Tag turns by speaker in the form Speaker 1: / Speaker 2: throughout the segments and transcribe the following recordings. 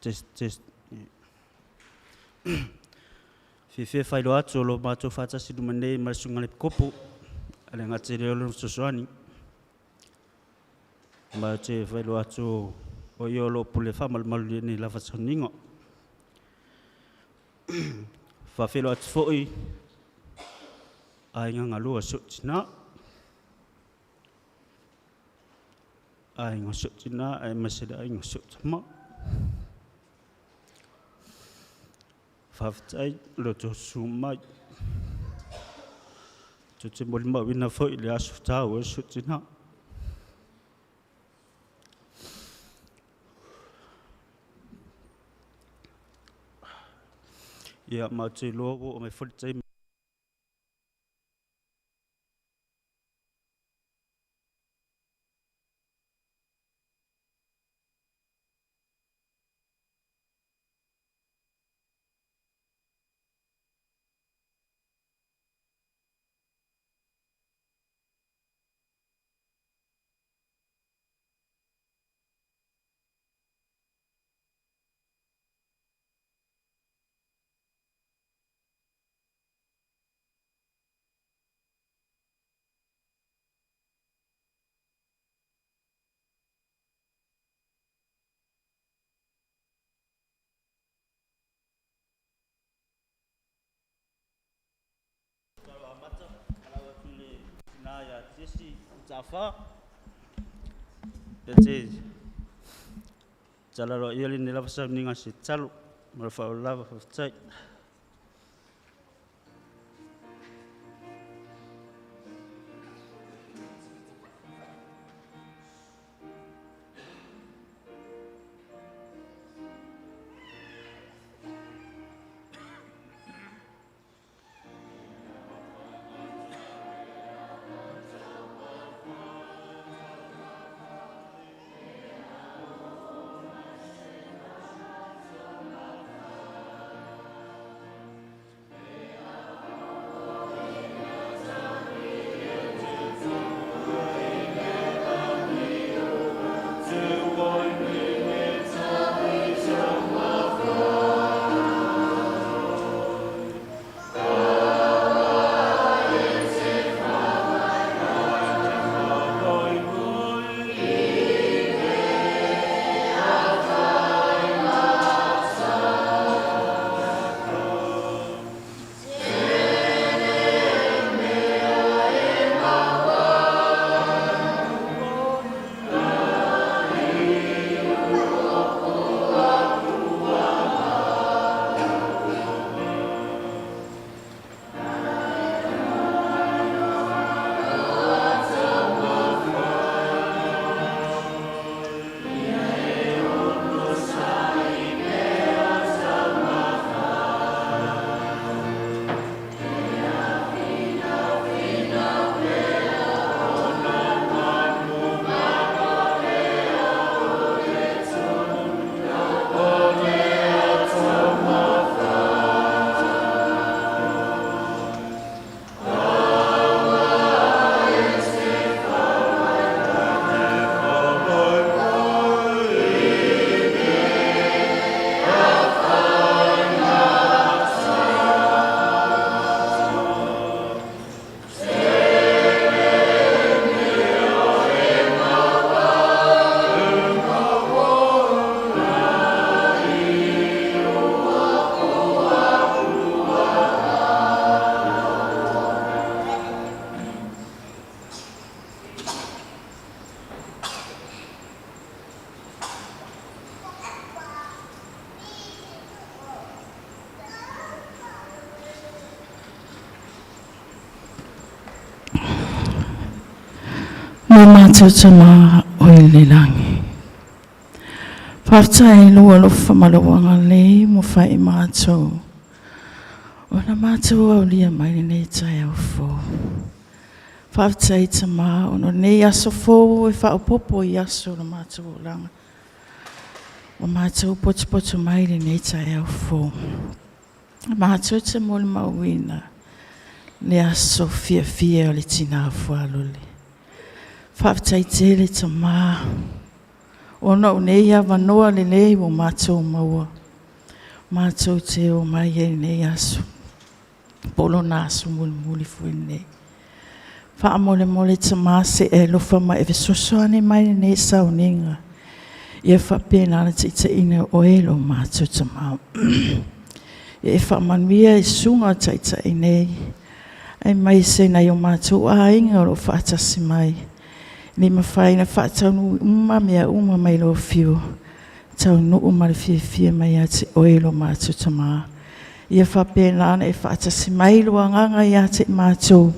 Speaker 1: Test, test. Fiafia e faailoa atu o lo o matou faatasi i luma nei ma le Susuga i le Epikopo a le gata i lea o lona fesoasoani. Ma ou te faailoa atu o ia o lo o pule faamalumalu i lenei lava sauniga. Faafeiloai atu foi aiga galue o si ou tina, aiga o si ou tina aemaise le aiga o si ou tama. Faafetai i lo outou susu mai. Tou te molimauina foi i le aso taua o si ou tina. Ia, ma ou te iloa ua oo mai foi le taimi Tatalo amata, alau atu i le tina ia Jesse Mataafa e te tatalo aloaia lenei lava sauniga se tatalo. Ma le faaaloalo lava, faafetai.
Speaker 2: Lo matou Tama o i le lagi, faafetai i lou alofa ma lou agalelei ua fai i matou, ona matou aulia mai lenei taeao fou. Faafetai Tama ona o lenei aso fou e faaopoopo i aso o le matou olaga, ua matou potopoto mai lenei taeao fou. Matou te molimauina le aso fiafia o le tina fualole. Faafetai tele Tama. Ona o nei avanoa lelei ua matou maua, matou te omai ai i lenei aso, po o lona aso mulimuli foi lenei. Faamolemole Tama se i e alofa ma e fesoasoani mai i lenei sauniga, ia faapena ona taitaiina e Oe lo matou Tama. Ia e faamanuia i susuga i taitai nei, aemaise nai o matou aiga o lo o faatasi mai, ina ia mafai ona faataunuu uma mea uma mai lou afio, taunuu ma le fiafia mai ia te Oe lo matou Tama. Ia faapena ona e faatasi mai lou Agaga ia te i matou,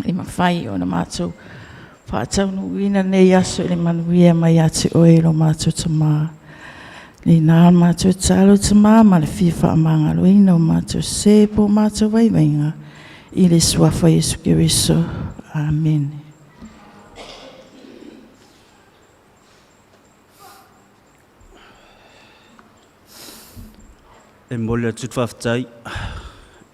Speaker 2: e mafai ona matou faataunuuina lenei aso i le manuia mai ia te Oe lo matou Tama. O lena la matou tatalo Tama ma le fia faamagaloina o matou sese po o matou vaivaiga, i le suafa o Iesu Keriso. Amene.
Speaker 1: E momoli atu le faafetai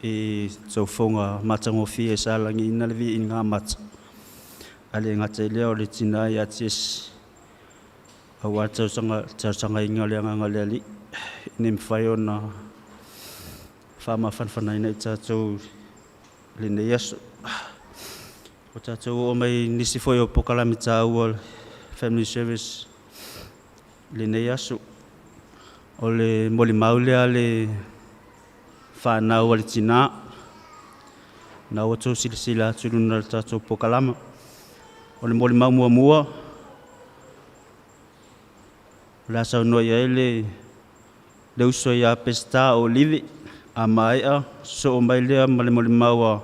Speaker 1: i taufofoga matagofie sa lagiina le viiga amata, ae le gata i lea o le tina ia Jesse aua le talosagaina o le Agaga o le Alii ina ia mafai ona faamafanafanaina i tatou i lenei aso. Ua tatou oo mai i nisi foi o polokalame taua o le Family Service i lenei aso. O le molimau lea a le fanau a le tina, na ua outou silasila atu i luga o le tatou polokalame. O le molimau muamua, o le a saunoa i ai le uso ia Peseta Olive. A maea, sosoo mai lea ma le molimau a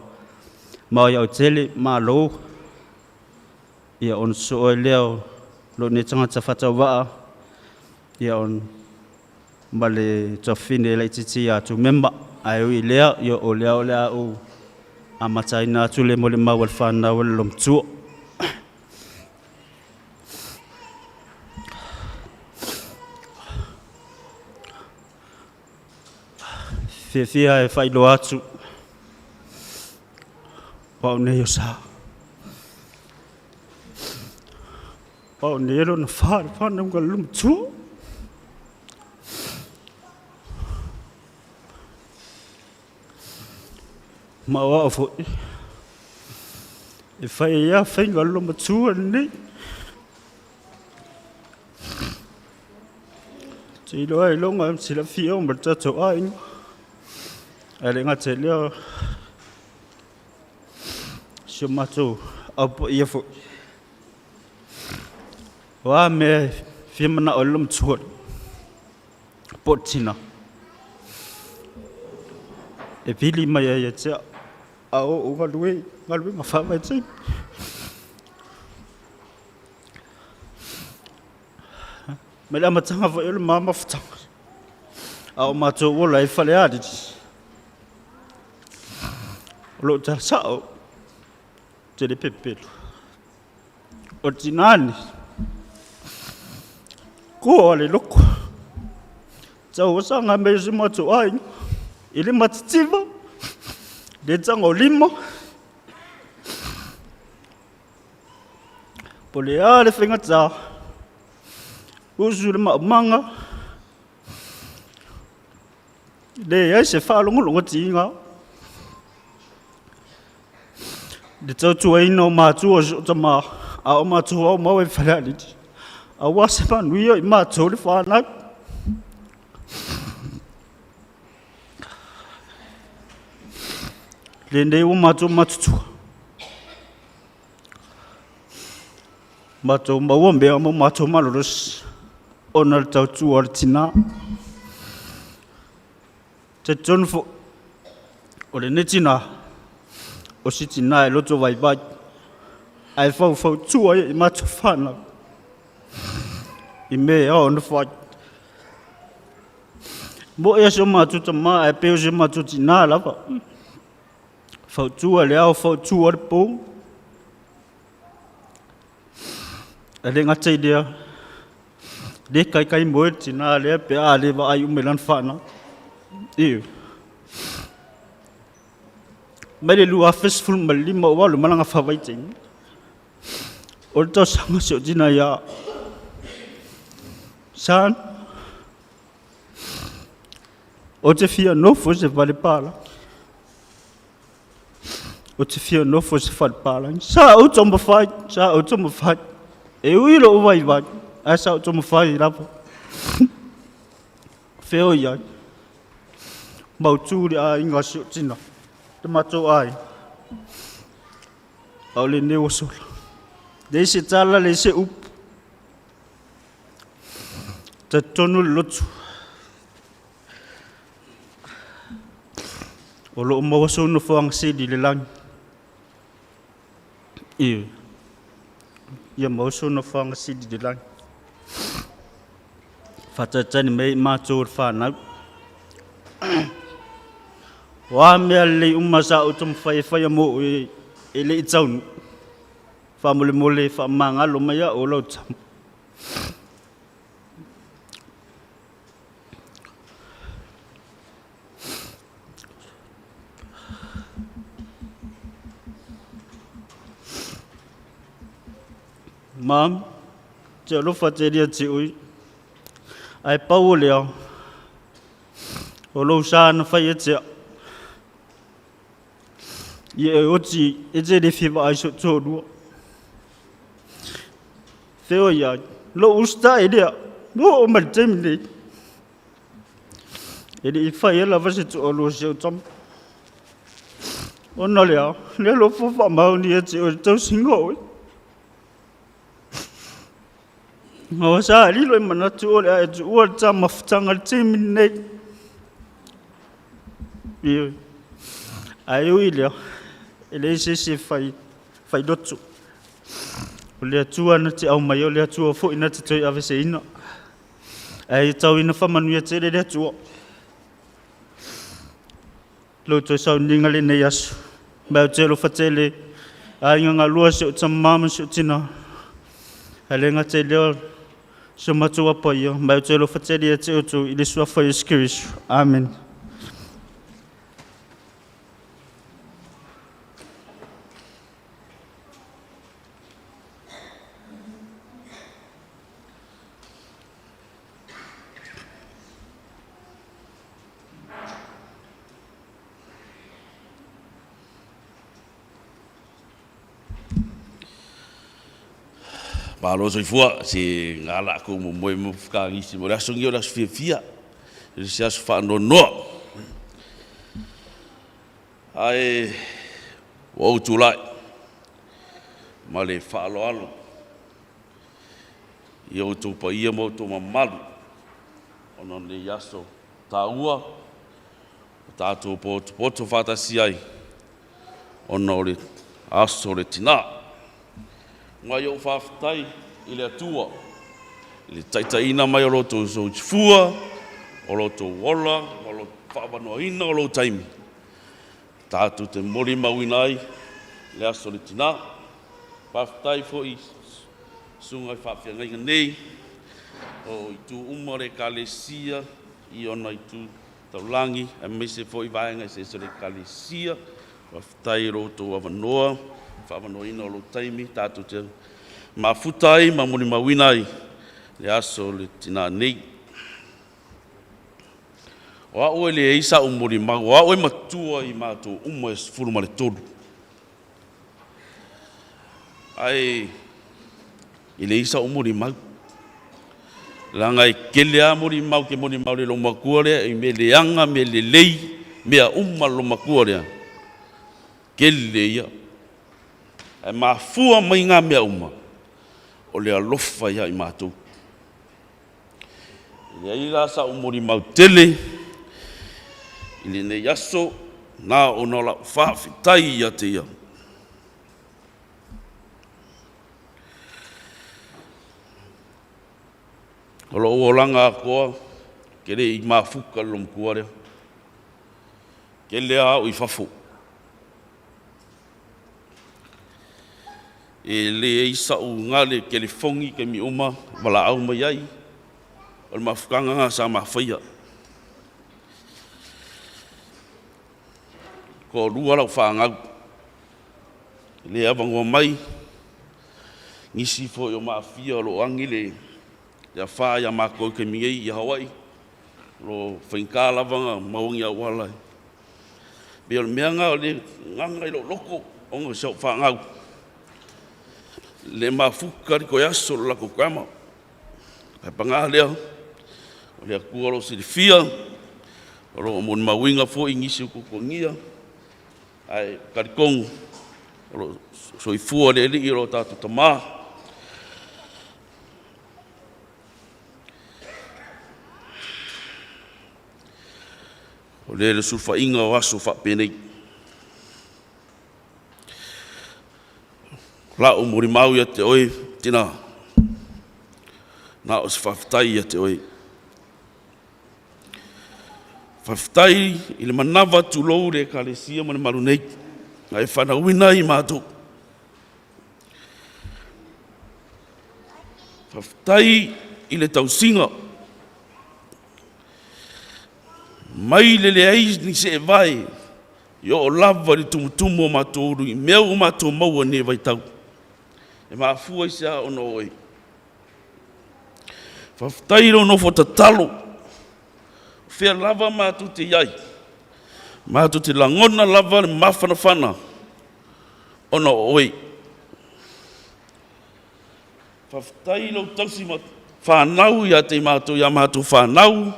Speaker 1: Maoiautele Malo, ia ona sosoo ai lea o lou nei tagata faatauvaa ia ma le tuafafine laitiiti ia Tumema. Ae ui i lea, ia o lea o le a ou amataina atu le molimau a le fanau a le loomatua. Fiafia e faailoa atu o au nei o Sa. O au nei e lona fa le whanau le matua. Ma o au foi e whai ai a whainga le matua lenei. Te iloa e longa e silafia o ma le tatou aiga. Ae le gata i lea, si o matou au paia foi. O a mea e fia manao ai le matua po o le tina, e vili mai ai ia te au, a o ou galue, galuega faavaitaimi. Mai le amataga foi o le ma mafutaga, a o matou ola ai Falealili, o loo tala sao, te le pepelo. O le tinā lenei, koa le loko, tau asaga mai o si matou aiga, i le matitiva, le tagolima, Po le a le faigata, usu le maumaga, leai se faalogologotiga. Le tautuaina o matua o si ou tama, a o matou aumau ai Falealili, aua se manuia i matou le fanau. Lenei ua matou matutua, Matou maua mea ma matou malolosi ona o le tautua a le tina. Talitonu foi, o lenei tina, o se tina e loto vaivai, ae faufautua i matou fanau i mea e ao ona fai. Moe lava si o matou tama ae pei o si o matou tina lava. Fautua i le ao, fautua i le po. E le gata i lea, le kaikai moe le tina lea pe a le vaai uma i lana fanau. Ioe. Mai le 2015 ua alu ma lana faavaitaimi. O le tausaga si ou tina ia. Son, ou te fia nofo i se fale palagi. Ou te fia nofo i se fale palagi. Sa ou taumafai, sa ou taumafai. E ui lou vaivai, ae sa ou taumafai lava. Fea o i ai? Mautu le aiga a si ou tina, le matou aiga. A o lenei ua sola. Leai se tala, leai se upu. Talitonu le loto, o lo o maua sou nofoaga sili i le lagi. Ioe. Ia maua sou nofoaga sili i le lagi. Faatalitali mai i matou o le fanau. O a mea lelei uma sa ou taumafai e faia mo oe e le i taunuu. Faamolemole faamagalo mai au o lau tama. Mom, te alofa tele ia te oe. Ae pau o lea, o lou sa na fai ia te au. Ia e oti e te le fia vaai so toalua. Fea i ai, lou usitai lea, ua oo mai le taimi nei. E le i faia lava se toalua o si au tama. Ona o lea, le alofa faamaoni ia te oe i le tausiga o oe. Ua sa lilo i manatu o le a e tuua le taumafataga i le taimi lenei. Ioe. Ae ui i lea, e leai se isi e fai, fai loto. O le Atua na te aumaia, o le Atua foi na te toe aveseina. Ae tau ina faamanuia tele le Atua. Lou toe sauniga lenei aso. Ma ou te alofa tele aiga galua si ou tama ma si ou tina. Ae le gata i lea, si o matou apaia, ma ou te alofa tele ia te outou i le suafa o Iesu Keriso. Amen.
Speaker 3: Malo soifua, se nga la kou momoe mo whakaangisi mo le aso ngi o le aso fiafia, le se aso whaanoanoa. Ae ua ou tulai ma le faaaloalo i outou paia ma outou mamalu ona o lenei aso taua o tatou potopoto faatasi ai ona o le aso o le tina. Mai ou faafetai i le Atua i le taitaiina mai o lo outou soifua, o lo outou ola, ma lo faavanoaina o lou taimi tatou te molimauina ai le aso o le tina. Faafetai foi i susuga i faafeagaiga nei o itu uma o le Ekalesia i ona itu taulagi, aemaise foi vaega eseese o le Ekalesia. Faafetai i lo outou avanoa, faavanoaina o lou taimi tatou te mafuta ai ma molimauina ai le aso o le tina nei. O au e leai sa'u molimau, o au e matua i matou uma e 13. Ae e leai sa'u molimau, leaga e tele lava molimau ke molimau le loomatua lea i mea leaga, mea lelei, mea uma le loomatua lea, tele ia. Ae mafua mai ngā mea uma o le alofa ia i matou. E leai la sa'u molimau tele i lenei aso, na ona o la'u faafetai ia te ia. O lou olaga atoa, ke le i mafuta le loomatua lea. Tele lava au i fafo. E leai sa'u gale telefoni taimi uma valaau mai ai, o le mafutaga lena sa mafaia. Toalua lau fanau, e le avanoa mai, nisi foi o maafia o lo o agi le Le afā iā makou i taimi nei i Hawaii, o lo o faigata lava ona maua ni auala. E pei o le mea lena o le agaga i lou loto ona o si au fanau, le mafuta le toe aso o le latou grandma. Ae paga lea, o le Atua o lo o silafia, o lo o molimauina foi nisi o tuatuagia, ae talitonu o lo o soifua le Alii o lo tatou Tama. O le sulufaiga o aso faapenei. O la'u molimau ia te oe tina, na o se faafetai ia te oe. Faafetai i le manava tulou le Ekalesia ma le mamalu nei, na e fanauina ai matou. Faafetai i le tausiga, mai le leai ni seevae e oo lava i le tumutumu o matou ulu i mea ua matou maua i lenei vaitau. E mafua i se a ona o oe. Faafetai i lou nofo tatalo, o fea lava matou te i ai, matou te lagona lava le mafanafana ona o oe. Faafetai i lou tausi ma fanau ia te i matou, ia matou fanau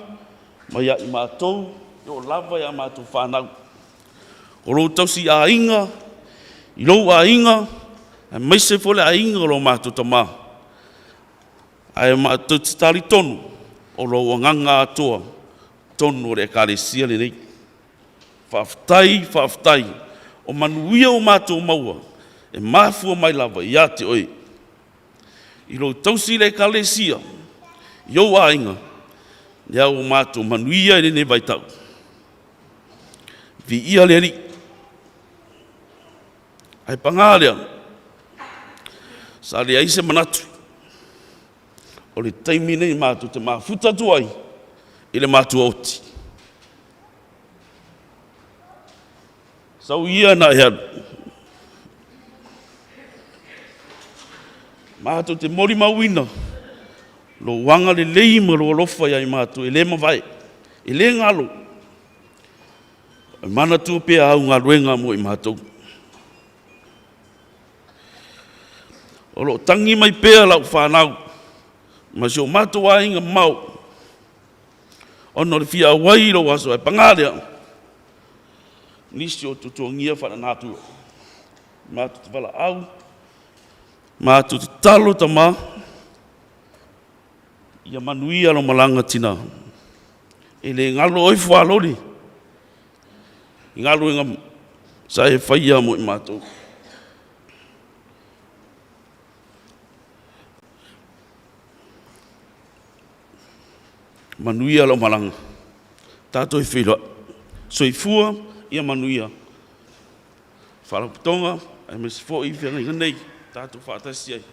Speaker 3: ma ia i matou, e oo lava ia matou fanau. O lou tausi aiga, i lou aiga, aemaise foi le aiga o lo matou tama. Ae matou te talitonu o lou agaga atoa totonu o le Ekalesia lenei. Faafetai, faafetai. O manuia ua matou maua, e mafua mai lava ia te oe. I lou tausi i le Ekalesia, i ou aiga, lea ua matou manuia i lenei vaitau. Viia le Alii. Ae paga lea, sa leai se manatu o le taimi lenei matou te mafuta atu ai i le matua oti. Sau ia na e alu. Matou te molimauina lou agalelei ma lou alofa ia i matou e le mavae, e le galo. E manatua pea au galuega mo i matou. O lo o tagi mai pea lau fanau ma si o matou aiga mamao ona o le fia auai i lou aso, ae paga lea, nisi o tuatuagia faalenatura. Matou te valaau, matou te tatalo tama, ia manuia lau malaga tina. E le galo oe Fualoli i galuega sa e faia mo i matou. Manuia lau malaga. Tatou e feiloai. Soifua ia manuia. Faalapotopotoga aemaise foi feagaiga nei tatou faatasi ai.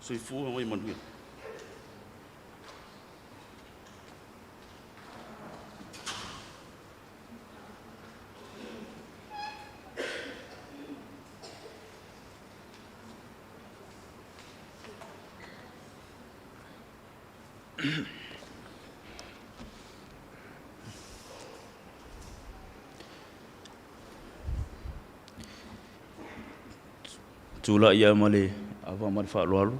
Speaker 3: Soifua ma ia manuia.
Speaker 1: Tulai lava ma le ava ma le faaaloalo.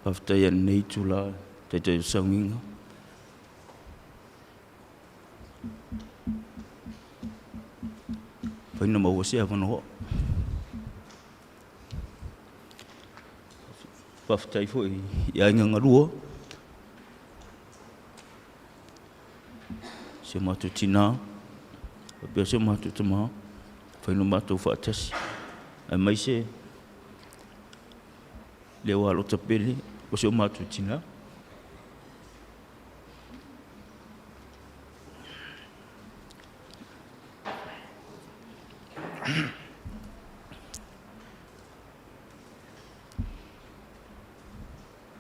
Speaker 1: Faafetai i lenei itula taitai o saugiga. Fai na maua se avanoa. Faafetai foi i aiga galua. Si o matou tinā, faapea si o matou tamā, fai no matou faatasi. Aemaise le ua alota pele o si o matou tinā.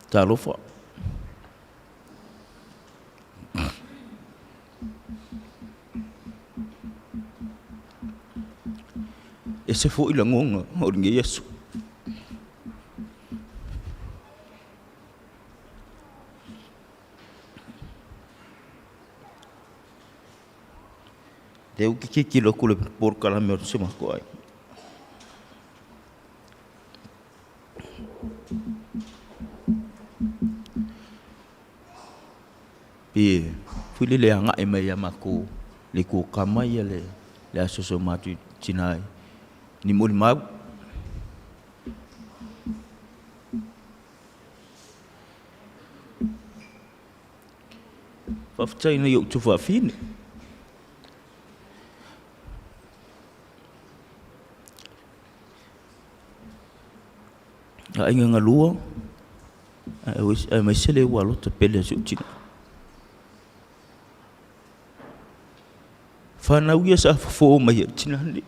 Speaker 1: Talofa. Ese foi lagona o lenei aso.
Speaker 4: Lea ua tilotilo atu i le polokalame o si o matou aiga. Pe foi lele agai mai ia matou le itu o tama ia le aso a si o matou tina ni molimau. Faafetai i nai ou tuafafine. Aiga galua aemaise le ualoto pele o si ou tina. Fanau ia sa fofo mai e le tina lenei.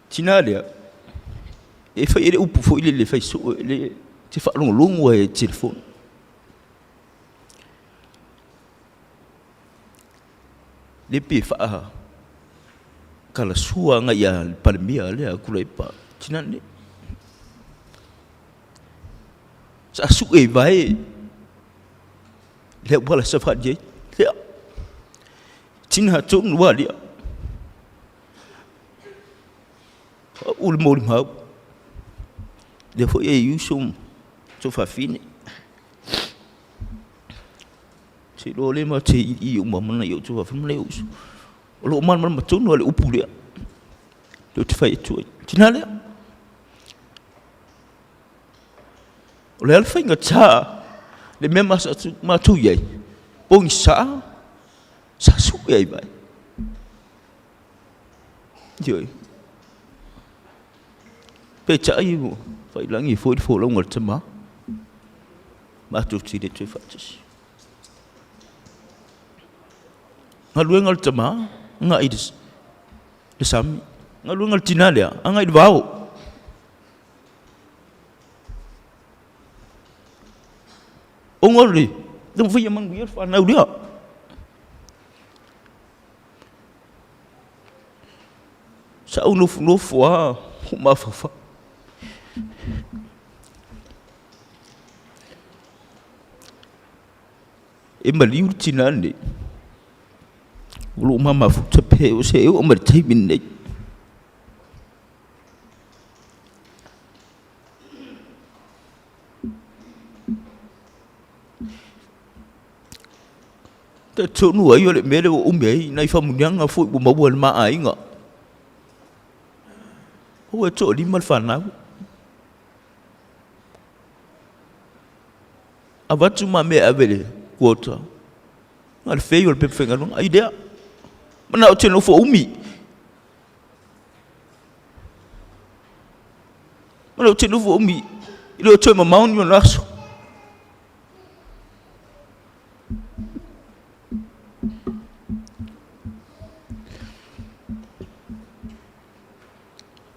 Speaker 4: Tina lea, e fai i ai le upu foi lele e fai soo, e te faalogologo lava i le telefoni. Lea pei e faatalasua agai ia le Palemia lea Tuilaepa, tina lenei. Sa sue i vae le auala e savali ai. Lea, tina tonu lava lea. O au le molimau, lea foi e i uso ma tuafafine. Ou te iloa o lea matou te ii uma ma nai ou tuafafine ma nai ou uso. O lo o malamalama tonu lava i le upu lea, lea ou te fai atu ai. Tina lea. O le a le faigata le mea matou i ai, pogisa, sa sue ai vai. Ioe. Peitai ua faiilagi foi le folauga a le tama, matou te le toe faatasi. Galuega a le tama, agai i le sami. Galuega a le tina lea, agai i le vao. Ona o le taumafai ia manuia le fanau lea. Sa ou nofonofo lava ou mafaufau. E maliu le tina lenei, o lou mamafuta pe o se oo mai le taimi lenei. Talitonu ai o le mea lea ua umi ai nai faamanuiaga foi ua maua e le ma aiga. Ua toalima le fanau. Avatu ma mea e ave i le quota, na o le fei o le pepa faigaluega, ai lea. Manao ou te nofo umi. Manao ou te nofo umi, e le o toe mamao ni ona aso.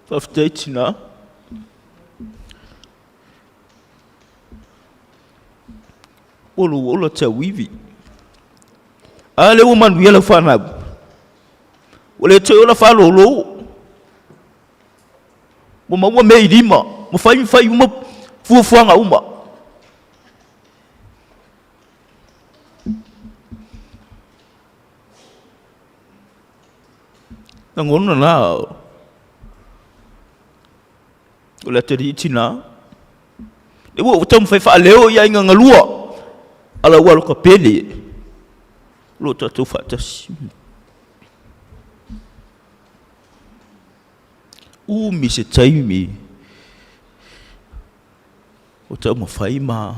Speaker 4: Faafetai tina. Ua lou ola tauivi. A lea ua manuia lau fanau. Ua le toe ola faalolo. Ua maua mea i lima. Ua fai fai uma fuafuaga uma. Lagona la o le atalii tina. Lea ua ou taumafai faaleo i aiga galua a lau aloka pele o lo o tatou faatasi. Umi se taimi o taumafai ma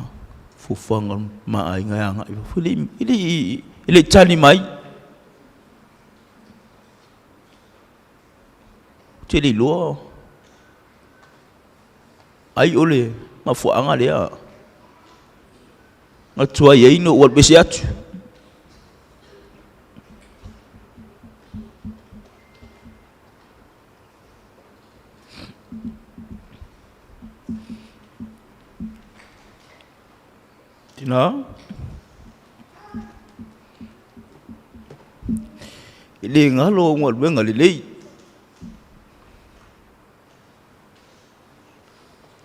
Speaker 4: fuafuaga ma aiga e agai i fafo, e le i tali mai. Ou te le iloa ai o le mafuaaga lea na tuai ai ona ou alu ese atu. Tina, e le galo au galuega lelei.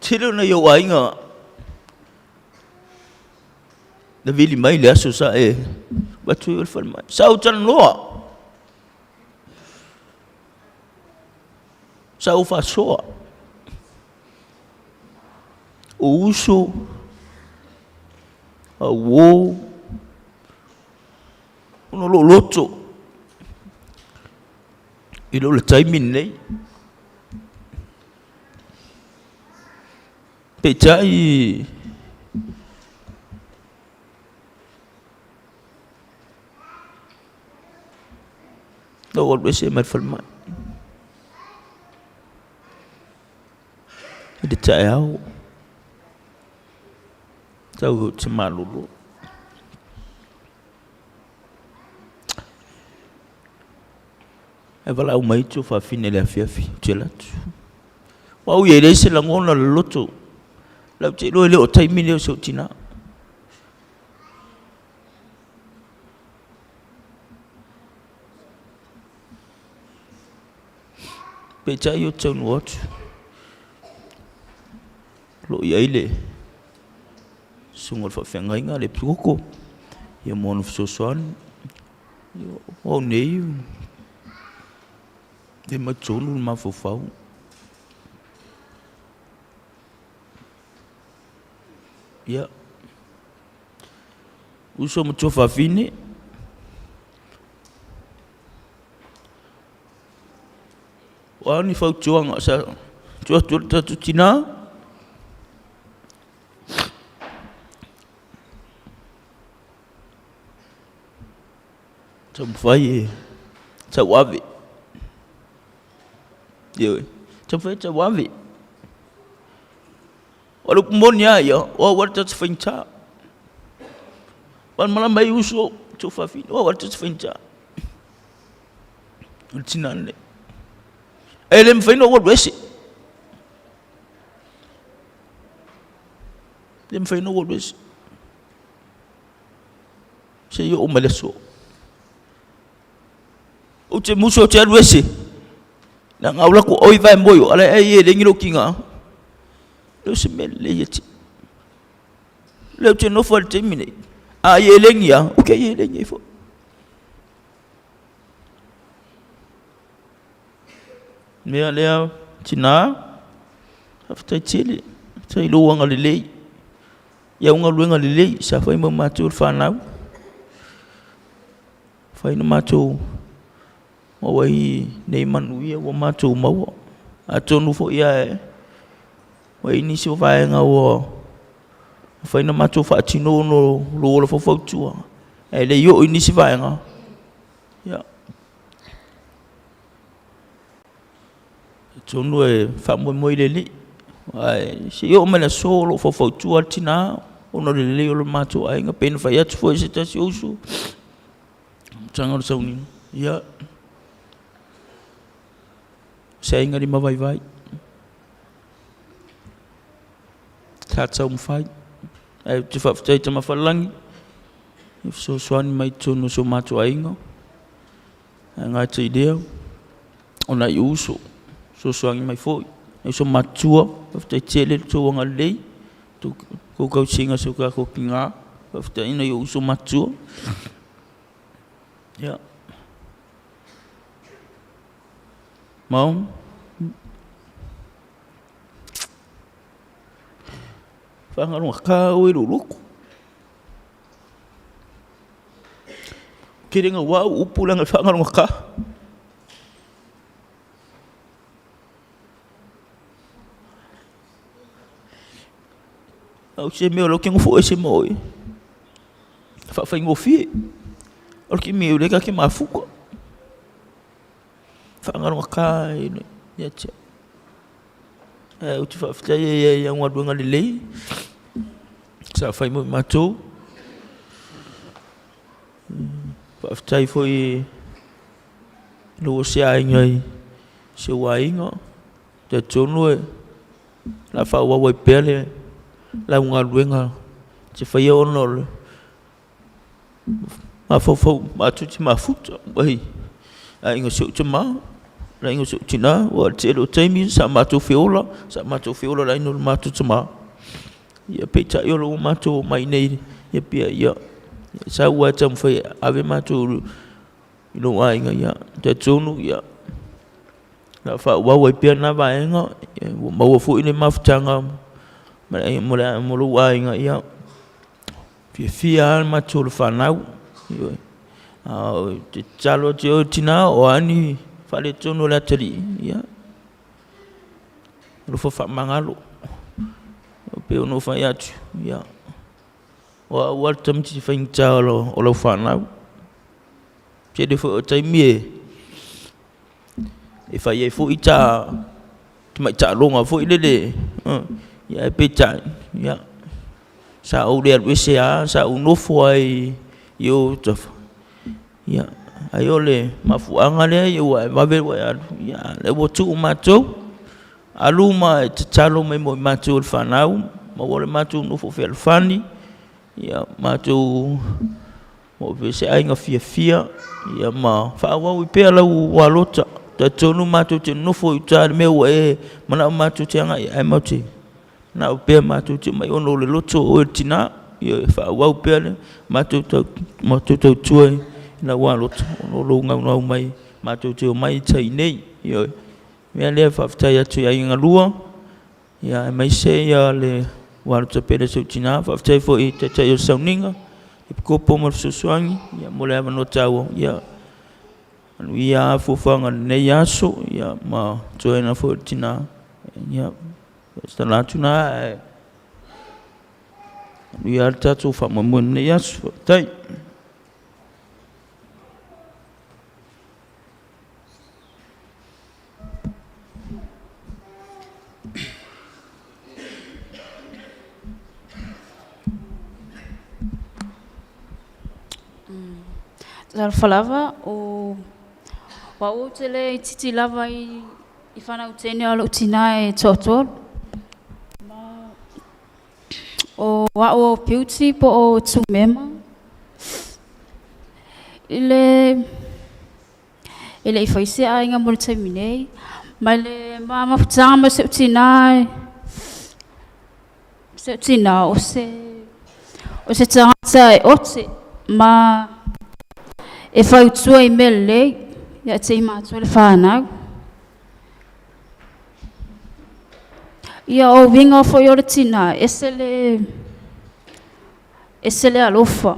Speaker 4: Tele o nai ou aiga. Na vili mai le aso sa e avatu ai o le falemai. Sa ou talanoa. Sa ou faasoa. O uso, a uo, ona o lou loto i le taimi lenei. Peitai, na ou alu ese mai le falemai i le taeao, tau ou te malolo. Ae valaau mai si ou fafine i le afiafi, ou te alu atu. O au ia e leai se lagona o le loto, latou te iloa e le o le taimi lenei o si ou tina. Peitai ou te taunuu atu, o lo o i ai le susuga i le faafeagaiga a le Koko ia ma ona fesoasoani. O au nei, e mai totonu le mafaufau. Ia, uso ma tuafafine, o a ni fautuaga sa tuu atu i le tatou tina? Taumafai e tauave, ioe, taumafai e tauave. O le upu moni lava ia, o au lava le tagata faigata. Malamalama ai uso, tuafafine, o au lava le tagata faigata. O le tina lenei. E le mafai ona ou alu ese. E le mafai ona ou alu ese. Seia oo mai le aso. Ou te musu ou te alu ese. Leaga au laku oi vae moi o ala ai e lengi lou tiga. Leo se mea lelei e te. Leo te nofo i le taimi nei. A i e lengi a, o ke i e lengi ai foi. Mea lea, tina, faafetai tele, faafetai i lou agalelei. I au galuega lelei sa fai mo matou le fanau, fai na matou maua ai nei manuia ua matou maua. Atonu foi ae ua i ai nisi o vaega ua mafai ona matou faatino ona o lou ola faufautua, ae le i oo i nisi vaega, ia, Atonu e faamoemoe i le Alii, ae se i oo mai le aso o lo o faufautua le tina ona o le lelei o le matou aiga, pei ona fai atu foi e se tasi o uso, amataga o le sauniga, ia, o se aiga limavaivai, sa taumafai. Ae ou te faafetai i Tama Falealagi i fesoasoani mai i totonu o si o matou aiga. Ae gata i lea, o nai uso, fesoasoani mai foi, nai uso matutua, faafetai tele i le tou agalelei, tou tausiga o si o tatou tina, faafetai i nai ou uso matutua. Ia. Mao. Fagalogata oe i lou loto. Tele naua au upu leaga e faagalogata. Au se mea o lea ou te nofo ese ma oe, e faafaigofie. O le taimi o lea ta te mafuta. Faagalogata ia te au. Ae ou te faafetai ai i au galuega lelei sa fai mo i matou. Faafetai foi i lou ose aiga i si ou aiga. E talitonu o le a faaauau ai pea le lau galuega e te faia ona o le mafaufau matou te mafuta ai aiga o si ou tama, le aiga o si ou tina, aua o le tele o taimi sa matou feola, sa matou feola i le aiga o le matou tama. Ia peitai o lea ua matou omai i inei Ia pia ia sau lava e taumafai e ave matou i lou aiga, ia talitonu ia o le a faaauau ai pea lena vaega, ua maua foi le mafutaga ma lou aiga, ia fiafia lava matou le fanau. Ioe. A ou te tatalo atu i ai, tina, o a ni faaletonu o le atalii, ia alofa faamagalo. E pei ona ou fai atu, ia, o au lava le tamaitiiti faigata o lau fanau. Tele foi o taimi e fai ai foi ta tamai taaloga foi lele, ae peitai, ia, sa ou le alu ese lava, sa ou nofo lava i ou autafa, ia, ai o le mafuaaga lea ua e vave ona e alu, a o lea ua tuu matou, alu ma e tatalo mai mo i matou le fanau, maua le matou nofo fealofani, ia matou oo foi i se aiga fiafia, ia ma faaauau ai pea lau alota. E talitonu matou te nonofo i uta i le mea ua e manao matou te agai i ai, ae matou te manao pea matou te omai ona o le loto o oe o le tina. Ioe, faaauau pea le matou tautua i lau alofa ona o lou naunau mai matou te omai i tai nei. Ioe. O le mea lea e faafetai atu i aiga e lua, aemaise le alofa pele o si ou tina. Faafetai foi i le taitai o le sauniga, Epikopo ma le Fesoasoani mo le avanoa taua. Ia manuia fuafuaga o lenei aso ma le toena foi o le tina. Ia, o se tala atu lena, ae manuia le tatou faamoemoe i lenei aso. Faafetai.
Speaker 5: Talofa lava, o au ou te le itiiti lava i fanau teine a lou tina e toatolu. Ma o au o Beauty po o Tumema. I le E le i fai se aiga mo le taimi nei. Ma le mafutaga ma si ou tina, si ou tina o se tagata e ote ma e fautua i mea lelei ia te i matou le fanau. Ia o uiga foi o le tina, e ese le, ese le alofa.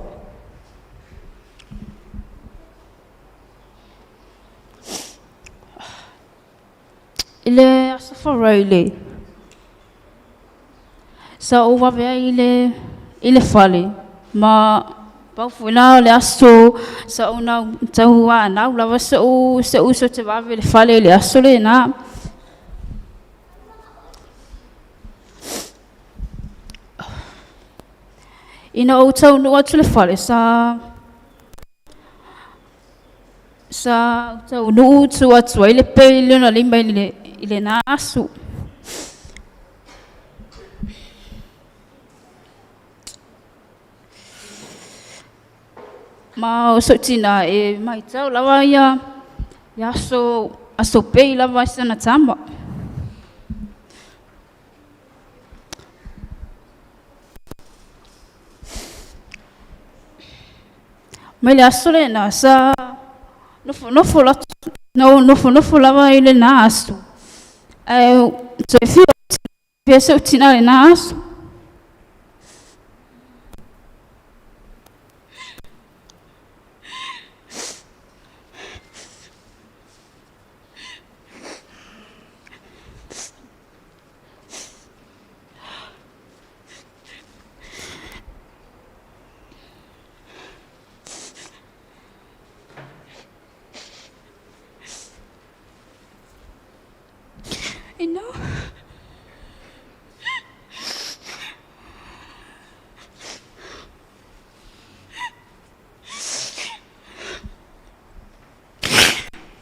Speaker 5: I le Aso Faraile, sa ou vave ai i le fale, ma pau foi la o le aso sa ou tauanau lava si ou uso ou te vave i le fale i le aso lena. Ina ou taunuu atu i le fale, sa taunuu tuu atu ai le pay i lona lima i lena aso. Ma o so'u tina e matau lava ia aso pay lava a sana tama. Mai le aso lena sa nofonofo nofonofo lava i lena aso, ae toe fia so'u tina i lena aso.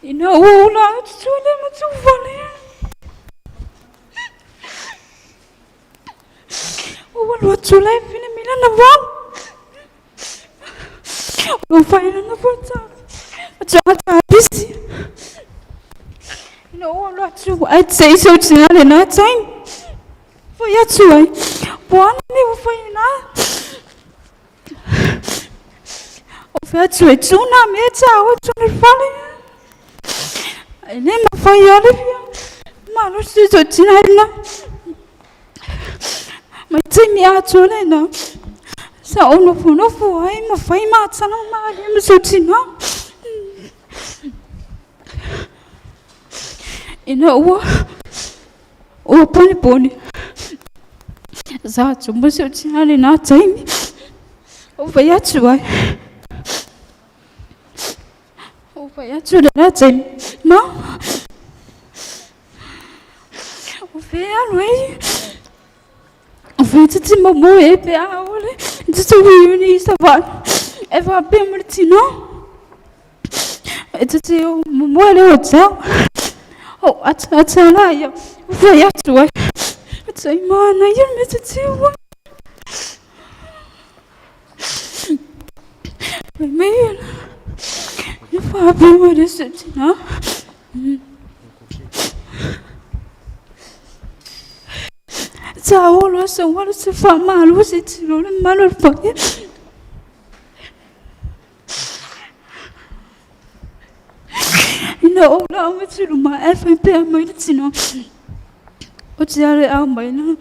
Speaker 5: Ina ua ou ola atu ai le matua Ua alu atu la e vili mai lana vao. Ua fai lana fata. Atu tapisi. Ina ua alu atu ai te i sau tina lena taimi. Fai atu ai. Po ana mea ua fai na. O fai atu e tuna mea taua tuna le fale. E le mafai a le fia malosi so tina ina. Mai taimi atoa lena sa ou nofonofo ai ma fai matala malie ma sou tina. Ina ua ua poniponi sa tumu si ou tina lena taimi. Ou fai atu ai. Ou fai atu lena taimi. Ma o fea alu ai? O fea te te momo e pe a ole. Te te ui i sa va. E faapea ma le tina. E te te o momo e le o tau. O ata ata la ia. O fai atu ai. Tai mana ia me te te ua. Fai mai ia. E faapea ma le se tina. Taolo sa wala se faamalo se tino le mamalu o le paia. Ina ou lao ma tulu ma e fai pea mai le tino. O te ale au mai na.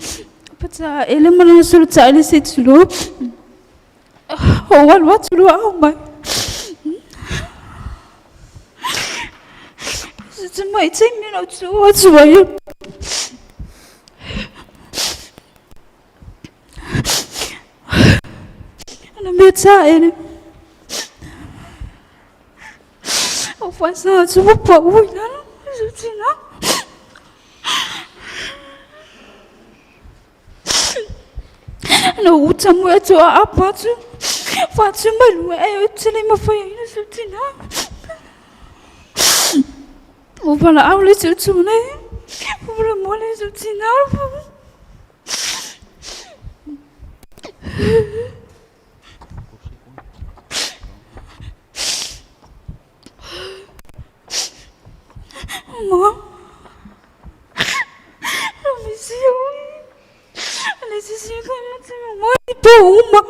Speaker 5: Pata ele ma lana sulu ta ele se tulu. O alu atu loa au mai. Se te mai taimi na ou tu atu ai. Ana mea tā ele. O whasa atu o pa ui lalo. Se tina. Na uta mo atu a apa atu. Whatu mai lua e o tele mawhai ai na se tina. O wala au le tutu nei. O wala mo le se tina. Ma. Le sisi ko na te mo i te uma.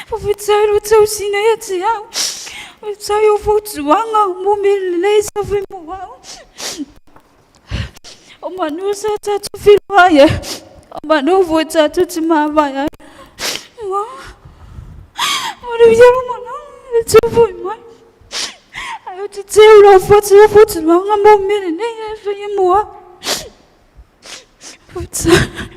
Speaker 5: Faafetai lo tausina ia te au. Faafetai o fautuaga mo mea lelei sa fai mo au. O manu sa tatou feiloai ai. O manu foi tatou te mavae ai. Ma, manuia lo mana, e tau foi mai. Ai o te teu lau fatu o fautuaga mo mea lelei e fai mo au. Faafetai.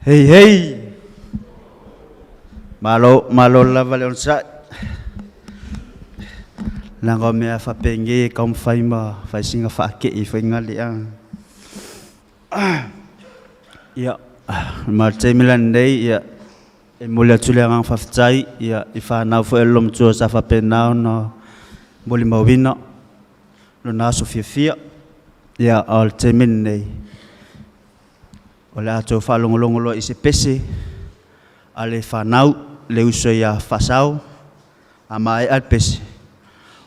Speaker 1: Hei hei! Malo, malo lava le onosai. Leaga o mea faapenei e taumafai ma fai sina faakee faiga lea. Ia, ma le taimi lenei, ia, e momoli atu le agaga faafetai ia, i fanau foi a le Lomatua sa faapena ona molimauina lona aso fiafia. Ia, a o le taimi lenei, o le a toe faalogologo loa i se pese a le fanau, le uso ia Faasao, a maea le pese,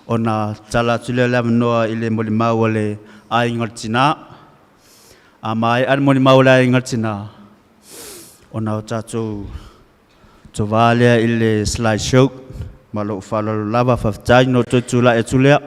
Speaker 1: ona tala atu lea o le avanoa i le molimau a le aiga o le tina. A maea le molimau a le aiga o le tina, ona o tatou tova lea i le slide show. Ma lou faaaloalo lava, faafetai na ou toe tulai atu lea.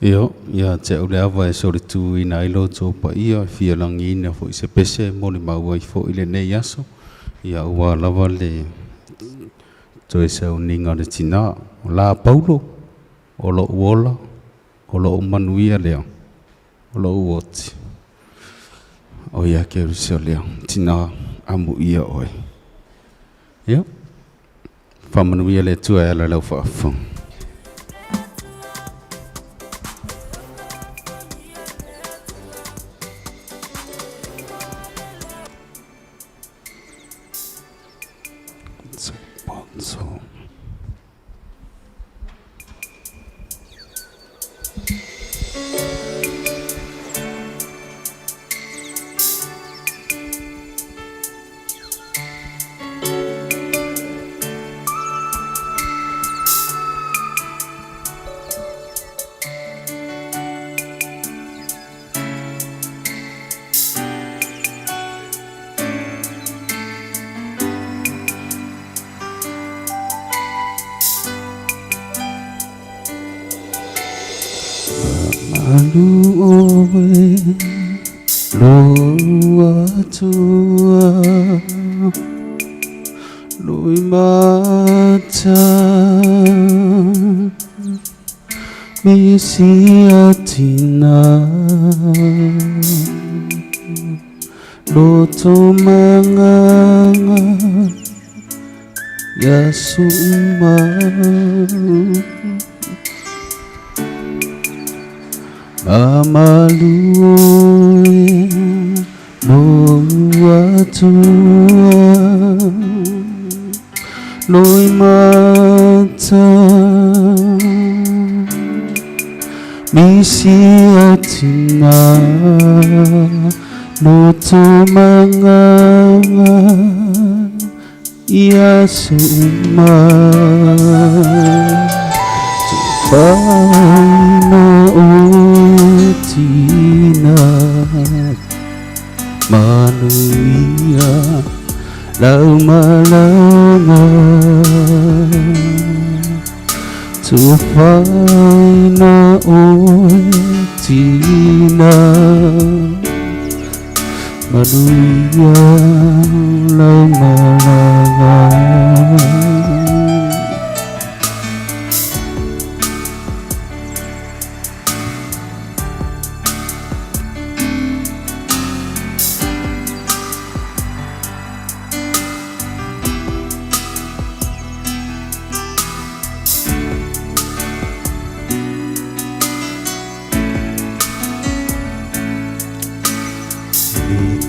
Speaker 6: Io, ia te au le ava e solituina ai lo outou paia, e fia lagiina foi se pese e molimau ai foi lenei aso, ia aua lava le toe sauniga o le tina. O la Paulo, o lou ola, o lou manuia lea, o lou oti. O ia Keriso lea, tina amuia oe. Ia, faamanuia le Atua e ala i lau faafofoga. Malu oe lou Atua Lui mata Misiatina Loto manganga Yasuma Mamalue Lou Atua Loi mata Misiatina Loto manganga Ia suma Tufaina o tina Manuia lau malanga Tufaina o tina Manuia lau malanga.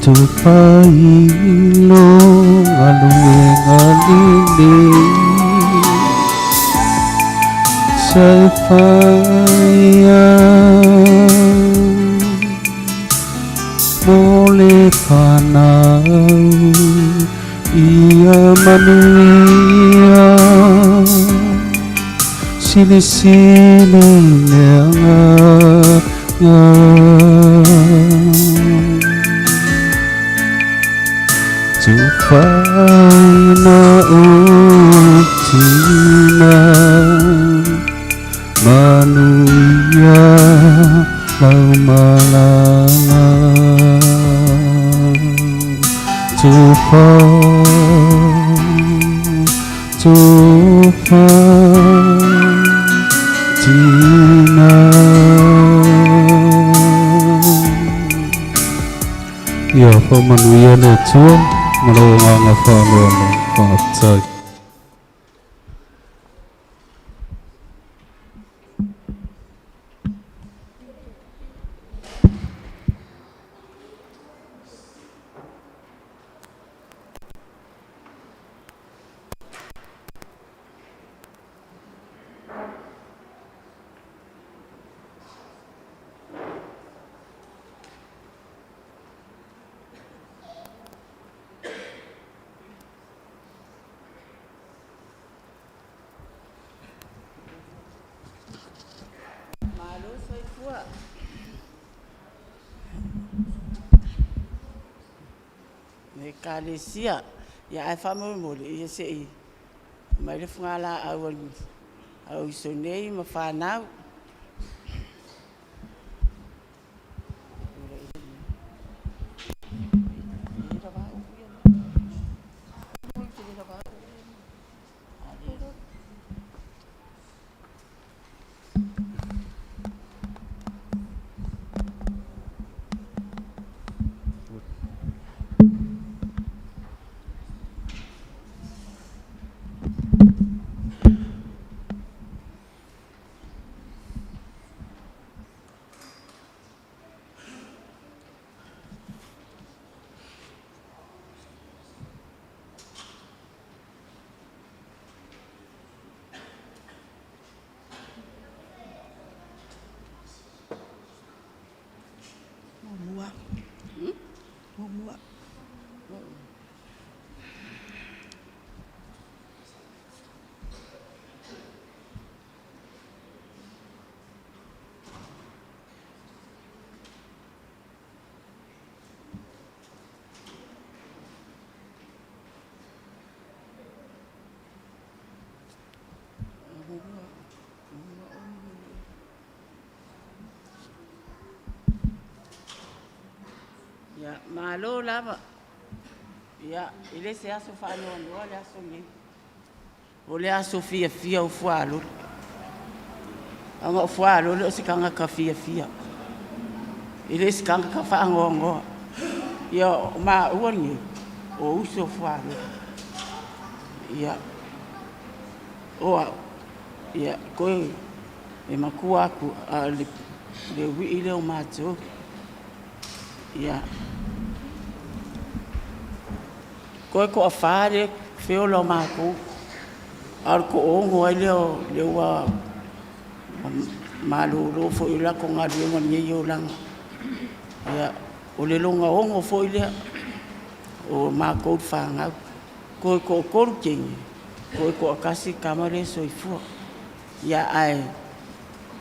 Speaker 6: Tupailo galuenga lili Sa faya Mole whanau Ia manuia Sili sili leanga Tufaina o tina Manuia lau malanga Tufa Tufa tina. Ia whamanuia le Atua ma lau agaga faaaloalo faafetai.
Speaker 7: Malo soifua. Le ekalesia ia ae faamolemole ia se'i mai le fugalaau a uso nei ma fanau. Ia, malo lava. Ia, e le se aso faanoanoa le aso nei. O le aso fiafia o fualole. Aga o fualole o se tagata fiafia. E le se tagata faanoanoa. Ia, o maua nei, o uso fualole. Ia, o au, ia, koe e matua atu a le, le uii lea o matou. Ia, koe toafā le feola o matou, a o le toaono ai lea o le ua malolo foi o latou galuega o lenei olaga. Ia, o le lona ono foi lea o matou fanau. Toe toatolu teine, toe toatasi tama lea e soifua. Ia ae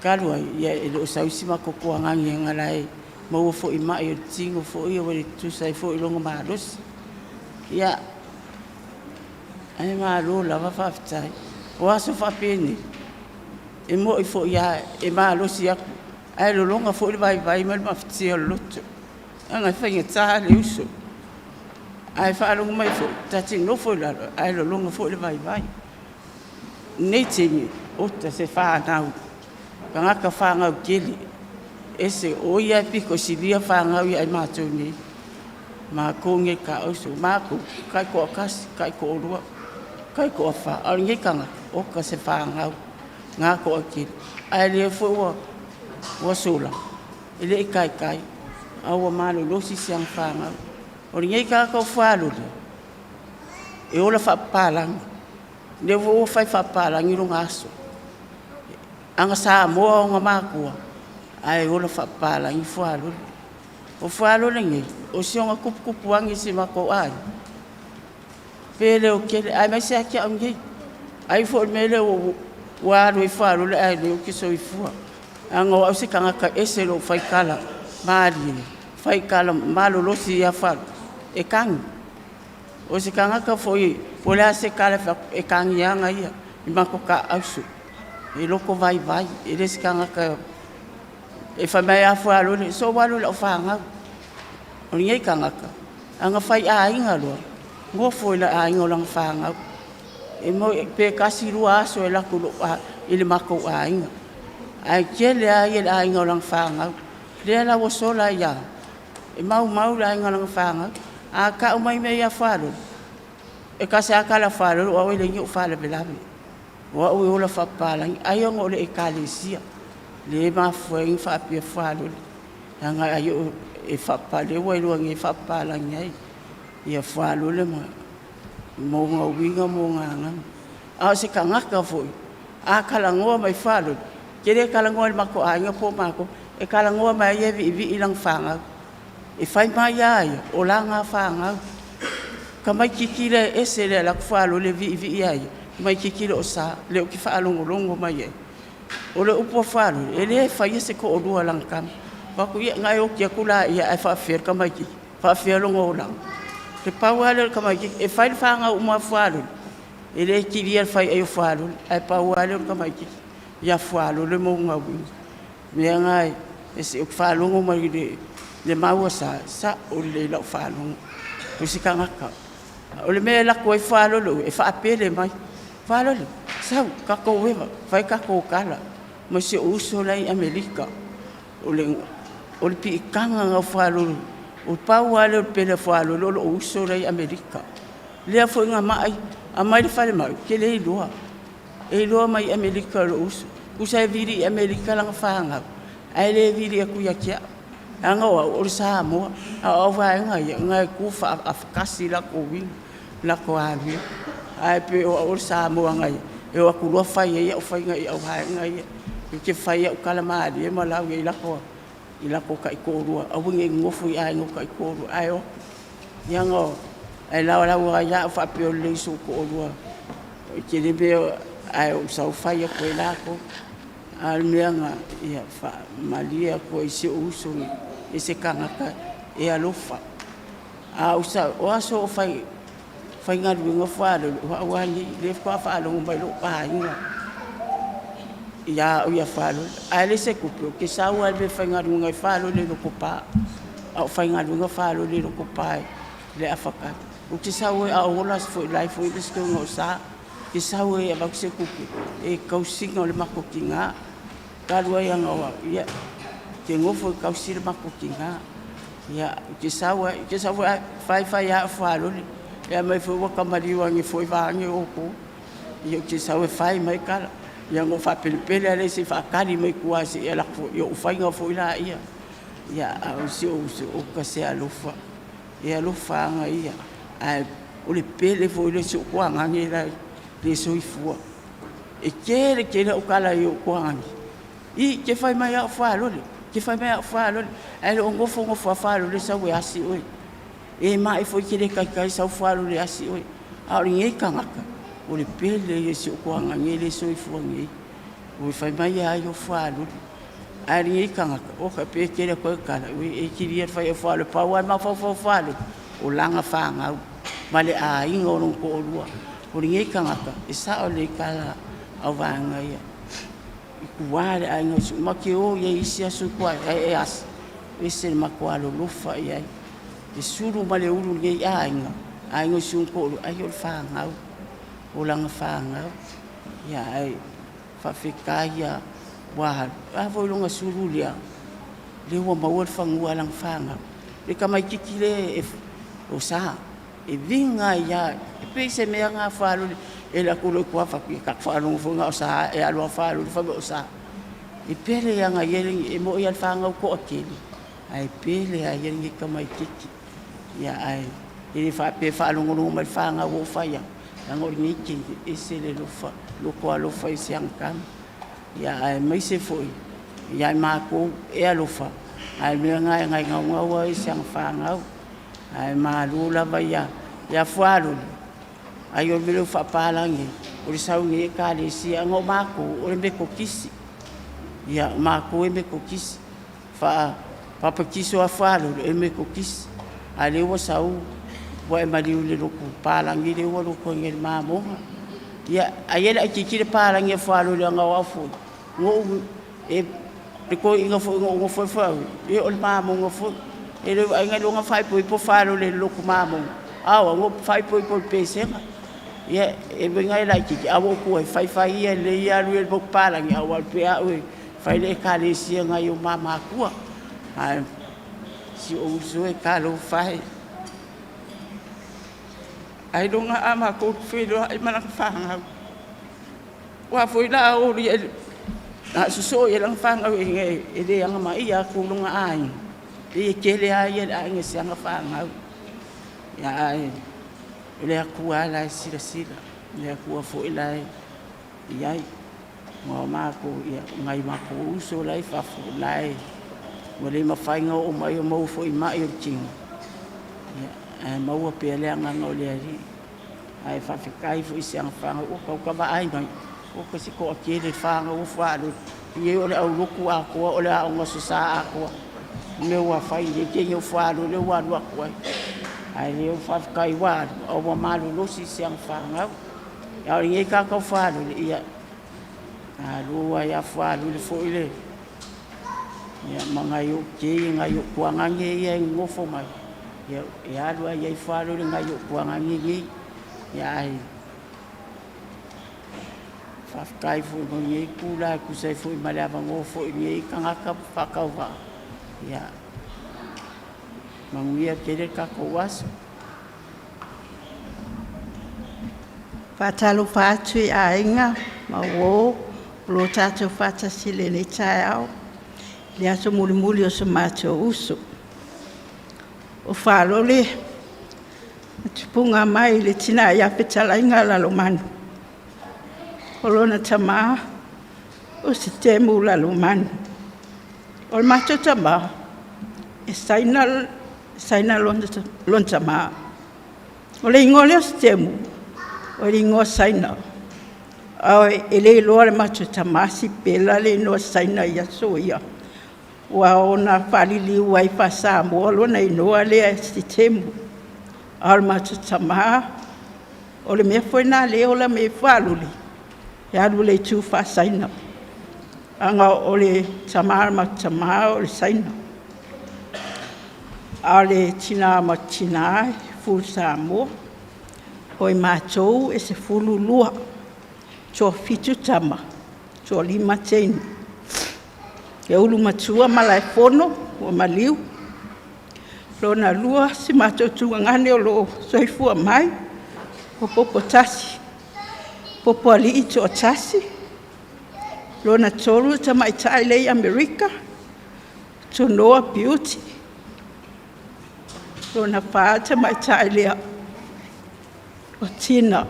Speaker 7: talu ai, ia e le o sau si matou tuagani aga la e maua foi mai o le tino foi ia ua le tutusa ai foi lona malosi. Ia, ae malo lava faafetai. O aso faapenei, e moi foi lava e malosi atu, ae lologa foi le vaivai ma le mafatia o le loto. Aga e faigata le uso. Ae faalogo mai foi, ta te nofo i lalo, ae lologa foi le vaivai. Nei teine, ota se fanau, tagata fanau tele, ese o ia e pito silia fanau ia i matou nei. Matou nei ka auso, matou kai toatasi, kai toalua, kai toafa. A o lenei tagata, oka se fanau, ngā toatele. Ae lea foi ua, ua sola, e le i taitai, a ua malolosi si ana fanau. O lenei tagata o fualole, e ola faapapalagi. Lea foi ua fai faapapalagi lona aso. Aga Samoa ona matua, ae ola faapapalagi fualole. O fualole nei, o si ona tuputupu agi si matou aiga, pe leo tele, ae mai se ati au nei. Ai foi le mea lea ua alu ai fualole ae leo ke soifua. Aga o au se tagata ese lou faikala malie, faikala malolosi ia fualole, e tagi. O se tagata foi, po o le a se tala e tagiaga ia i matou taauso. E loko vaivai, e le se tagata e fai mai a fualole, so ua alu i lau fanau. O lenei tagata, aga fai aiga loa, nofo i le aiga o lana fanau. E mo pe tasi lua aso e lako i le matou aiga. Ae tele lava ia i le aiga o lana fanau. Lea la ua sola ai lava, e maumau le aiga o lana fanau. A tau mai mea ia fualole, e tasi lava tala a fualole, o au e leai ni ou faalavelave. O au e ola faapapalagi, ai ona o le ekalesia, le mafua ai ona faapea fualole. Leaga ai o e faapapale ua iloa nei e faapapalagi ai ia fualole ma mo ona uiga ma ona agaga. A o se tagata foi, a talanoa mai fualole, ke le talanoa i le matou aiga po o matou, e talanoa mai ai e viivii lana fanau. E fai mai a ia, o lana fanau. Tamaititi lea e ese le alatu fualole e viivii ai, tamaititi le o sa, le o ki faalogologo mai ai. O le upu a fualole, e le faia se toalua o lana tama. Fai atu ia, na e oti atu la ia ae faafefea le tamaititi, faafefea lona olaga. Te pau lava lea o le tamaititi, e fai le fanau uma a fualole, e le kilia le fai ai o fualole, ae pau lava lea o le tamaititi ia fualole ma ona uiga. Mea na e se o faalogo mai le, le maua sa, sa o le lau faalogo. O se tagata. O le mea e lako ai fualole e faapele mai. Fualole, sau, tatou eva, fai tatou tala. Ma si ou uso la i Amerika. O le, o le piitaga na o fualole, o pau lava lea o le pele a fualole o lou uso la i Amerika. Lea foi na mai, aumai le falemai, ke le iloa. E iloa mai i Amerika o lou uso. Tusa e vili i Amerika lana fanau, ae le vili atu ia te au. Leaga o au o le Samoa, a o au vaega ia, na e tu faafatasi latou uiga, latou amio. Ae pe o au o le Samoa na e o atu loa fai ai au faiga i au vaega ia. Ou te fai au tala malie ma lau i lako i latou taitoalua, aua ne i nonofo i aiga o taitoalua, ae o atu. Leaga ae laolao ai lava au faapea o lelei si ou toalua. E tele mea ae ou sau fai atu ai latou. A o le mea na ia faamalie atu ai i si ou uso e se tagata e alofa. A o aso o fai faigaluega fualolo, o au lava lenei, lea faatoa faalogo mai lou aiga ia au ia fualolo. Ae leai se tupe, ou te sau lava i le mea e faigaluega ai fualolo i Lotopa. a o faigaluega faalole i Lotopa i le afakai. Ou te sau ai a o ola foi la e foi le isi toeaina o Sa, e sau ai e avatu se tupe e tausiga o le matou tina. Talu ai ona ia, ou te nofo e tausi le matou tina. Ia, ou te sau ai, ou te sau foi ae fai fai lava o fualole. Ia aumai foi ua ta maliu ane foi vaeane outou. Ia ou te sau e fai mai tala, ia ona ou faapelepele lava lea se i faatali mai tua se i alu atu foi, ia ou faiga foi lea. Ia, a o si ou uso, oka se alofa, e alofa aga ia, ae o le pele foi lea i si ou tuagage la e le soifua. E tele tele au tala i ou tuagage, ih, e te fai mai lava o fualole, e te fai mai lava o fualole, ae le o nofo nofo lava fualole sau e asi oe. E mai foi e te le taitai sau fualole e asi oe. A o lenei tagata, o le pele ia i si ou tuagage lea e soifua nei. Ua fai mai lava ia o fualole. A o lenei tagata, oka pe tele atu ai au tala, oi e kilia le fai au fualole. Pau lava le mafaufau o fualole, o lana fanau ma le aiga o lona toalua. O lenei tagata, e sao lelei tala a vaega ia, i tua le aiga, matou te o i ai i isi aso i tua ae e asi, e ese le matua lolofa i ai. E sulu ma le ulu i lenei aiga, aiga o si ona toalua, ai o le fanau, o lana fanau. Ia ae faafetai lava ua alu. A foi o lona sulu lea, lea ua maua le fanua a lana fanau. Le tamaitiiti lea o Sa, e viga ai lava, e pei se mea lena Fualole, e alu atu loa i tua fai atu, ia tatou faalogo foi na o Sa e alu lava Fualole fai mai o Sa. E pele aga ia, e moni lava o le fanau toatele, ae pele lava ia lenei tamaitiiti. Ia ae le faapea e faalogologo mai i le fanau o fai atu, leaga o lenei teine e ese le alofa, loto alofa i se agatama. Ia aemaise foi ia i matou e alofa, a o le mea lena e naunau lava i si ana fanau. Ae malu lava ia Fualole, ai o le mea lea ua faapalagi ai, o le sau i inei i Ekalesia, ona o matou o le Metotisi. Ia, o matou e Metotisi. Faapapatiso lava Fualole, e Metotisi, a o lea ua sau ua e maliu i le lotu palagi lea ua lotu ai nei i le mamoga. Ia, ai e laitiiti le palagi a Fualole leaga o au foi, na ou, e, le toeaina foi na ou nofo ai foi au, ia o le mamoga foi. E le vaaiga iloga faaipoipo Fualole i le lotu mamoga, a o au na ou faaipoipo i le pesega. Ia, e uiga e laitiiti, ae ua ou tu e fai fai ia lelei ia alu ia i le motu palagi, ae ua alu pea au e fai le Ekalesia i nai o ma matua. Ae si ou uso e, talofa e, ailoga a matou feiloai ma lana fanau. Aua foi la o a sosoo i ai lana fanau e le agamaia atu lona aiga, e tele lava ia le aiga i si ana fanau. Ae o le Atua lava la e silasila, o le Atua foi la e i ai. O matou, ia, o nai o matou uso la e i fafo, la e ua le mafai ona oo mai, ua maua foi i mai o le tino, ae maua pea le agaga o le Alii. Ae faafetai foi i si ana fanau, ua tau vaai mai, oka se toatele fanau o Fualole. Ia o le aulotu atoa, o le aoga Aso Sa atoa, mea ua fai i le teine o Fualole ua alu atu ai. Ae lea faafetai ua alu, a ua malolosi si ana fanau. A o lenei tagata o Fualole, ia, malo lava ia Fualole foi le, ia, ma nai ou kei, nai ou tuagage ia e nonofo mai, ia, e alu lava i ai Fualole i nai ou tuagage nei. Ia, ae faafetai foi mo lenei itula e tusa ai foi ma le avanoa foi o lenei tagata faatauvaa. Ia, manuia tele le tatou aso.
Speaker 8: Faatalofa atu i aiga ma uo o lo o tatou faatasi i lenei taeao, i le aso mulimuli o so matou uso. O Faalole na tupuga mai i le tina ia Fetalaiga Lalomanu, o lona tama o Setemu Lalomanu. O le matou tama, e Saina, Saina lona tama. O le igoa lea o Setemu, o le igoa Saina, ae le iloa e le matou tama Sipela le igoa Saina i aso ia, ua ona faaliliu ai faa-Samoa lona igoa lea Setemu. A o le matou tama, o le mea foi lena o lea e ola mai ai Faalole, e alu i le itu faa-Saina, leaga o le tama o le matou tama o le Saina. A o le tinā ma tinā e full Samoa. O i matou e 12, toafitu tama, toalima teine. E ulu matua Malaefono ua maliu. Lona lua si matou tuagane o lo o soifua mai, o Popotasi, Popoalii toatasi. Lona tolu tamaitai lea i Amerika, Tonoa Beauty. Lona fa tamaitai lea o Tina.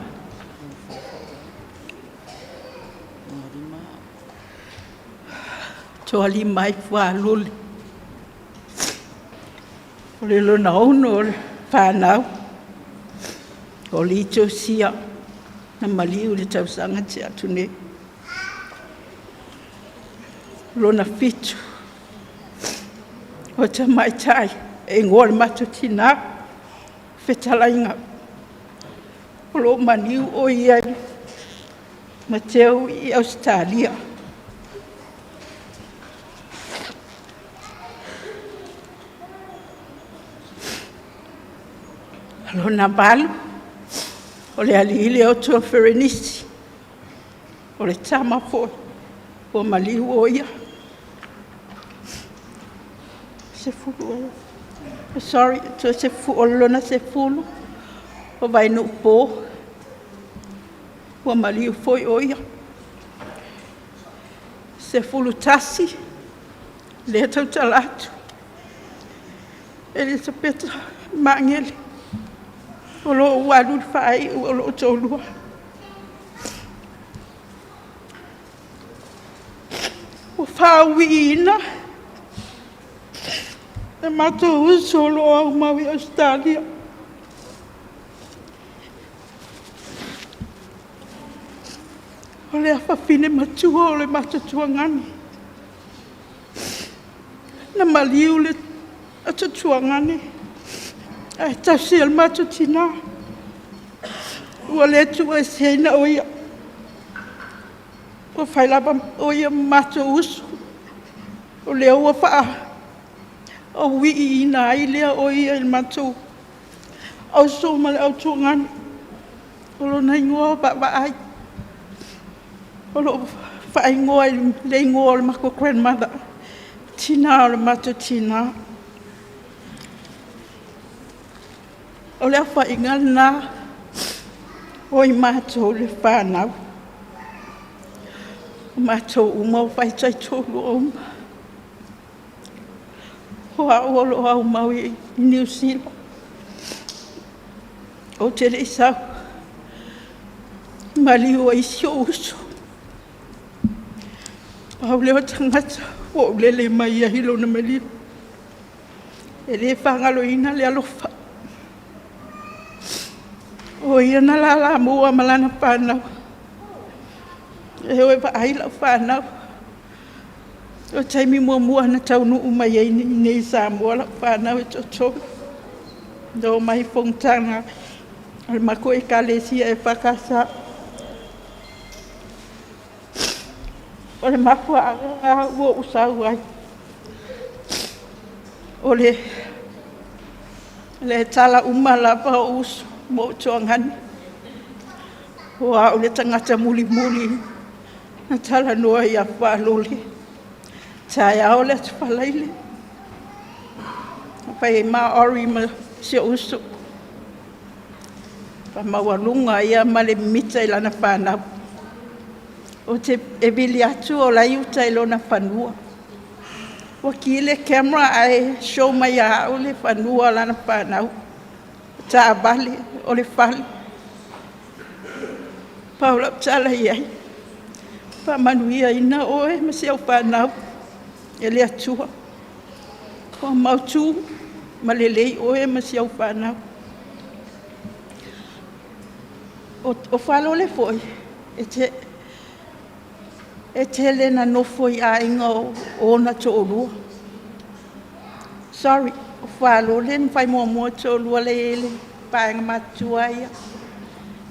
Speaker 8: Toalima ai Fualole. O le lona ono o le fanau, o Litosia na maliu i le tausaga tea atu nei. Lona fitu, o tamaitai e igoa le matou tinã, fetalaiga o lo o maliu o ia Mateo i Ausetalia. Lona valu, o le alii lea o Tuaferenisi, o le tama foi ua maliu o ia. 10, sorry, o le lona 10, o Vainuupo, ua maliu foi o ia. 11, lea e tautala atu, Elisapeta Magele, o lo o ua alu i le faaiu o lou toalua. Ua faauiina le matou uso o lo o aumau i Ausetalia. O le afafine matua o le matou tuagane. Na maliu le matou tuagane ae tasi e le matou tina, ua le tuueseina o ia. Ua fai lava o ia ma matou uso, o lea ua faauiina ai lea o ia i le matou auso ma le autuagane. O lona igoa o Vaavaai, o lo o faaigoa i le igoa o le matou grandmother, le tina o le matou tina. O le aofaiga lena o i matou le fanau, o matou uma o faitaitolua uma. O au o lo o aumau i Niu Sila, ou te le i sau, maliu ai si ou uso. Pau lea o tagata ua ou lele mai ai i lona maliu. E le faagaloina le alofa, o ia na lalamua ma lana fanau e o e vaai lau fanau. O le taimi muamua na taunuu mai ai i Samoa lau fanau e toatolu, na omai i fonotaga a le matou Ekalesia EFKS. O le mafuaaga lena ua ou sau ai, o le tala uma lava o ou uso ma ou tuagane, o au le tagata mulimuli na talanoa ia Faalole, taeao le Aso Faraile, na fai ai ma ori ma si ou uso, faamaualuga ia ma le mimita i lana fanau. Ou te vili atu o la e i uta i lona fanua. Ua ki le camera ae show mai ia au le fanua o lana fanau, o taavale, o le fale. Pau lau tala i ai, faamanuiaina oe ma si au fanau e le Atua. Ua mautu ma lelei oe ma si au fanau. O Faalole foi, e tele ina nofo i aiga o ona toalua. Sorry, o Faalole na fai muamua toalua la e i ai le vaega matutua ia,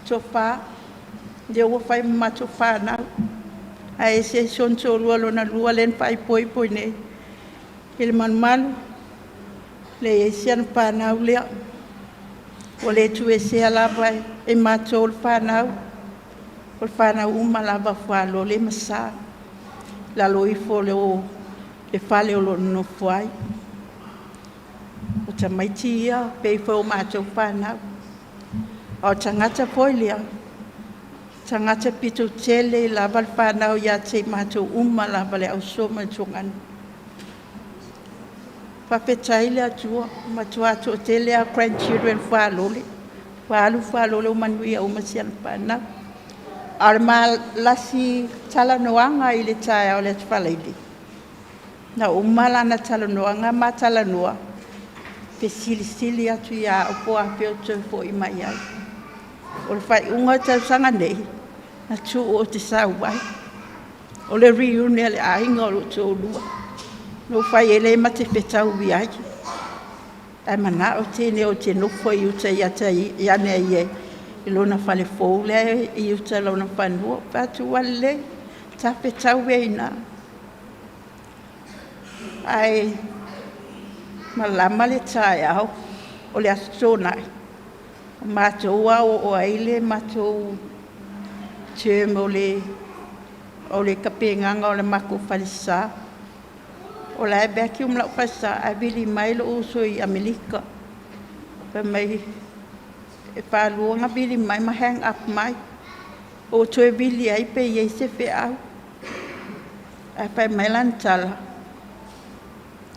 Speaker 8: toafa, lea ua fai ma matou fanau. Ae ese si ona toalua lona lua lea na faaipoipo i inei i le malumalu. Le i ai si ana fanau lea. Ua le tuuesea lava e matou le fanau. O le fanau uma lava o Fualole ma Sa. Lalo ifo o le fale o lo o nonofo ai. O tamaiti ia pei foi o matou fanau. A o tagata foi lea, tagata pito tele lava le fanau ia te i matou uma lava le auso ma le tugane. Faafetai le Atua, matua toatele a grandchildren Fualole. Ua alu Fualole ua manuia uma si ana fanau. A o le malasi talanoaga i le taeao o le Aso Faraile, na uma lana talanoaga ma talanoa, fesilisili atu ia au po o afea ou te toe foi mai ai. O le faaiuga o le tausaga nei, na tuu ou te sau ai. O le reunion a le aiga o lou toalua. Na ou fai i ai, leai ma te fetaui ai. Ae manao teine ou te nofo i uta ia ane i lona fale fou lea e i uta i lona fanua. Ou fai atu, ua lelei, ta fetau ai i ina. Ae malama le taeao o le Aso Toonai, o matou a oo ai le matou term o le tapenaga o le matou falesa. O la e vacuum lau falesa ae vili mai lou uso i Amerika. Fai mai e faalua ona vili mai ma hang up mai. Ou toe vili ai pe i ai se feau. Ae fai mai lana tala,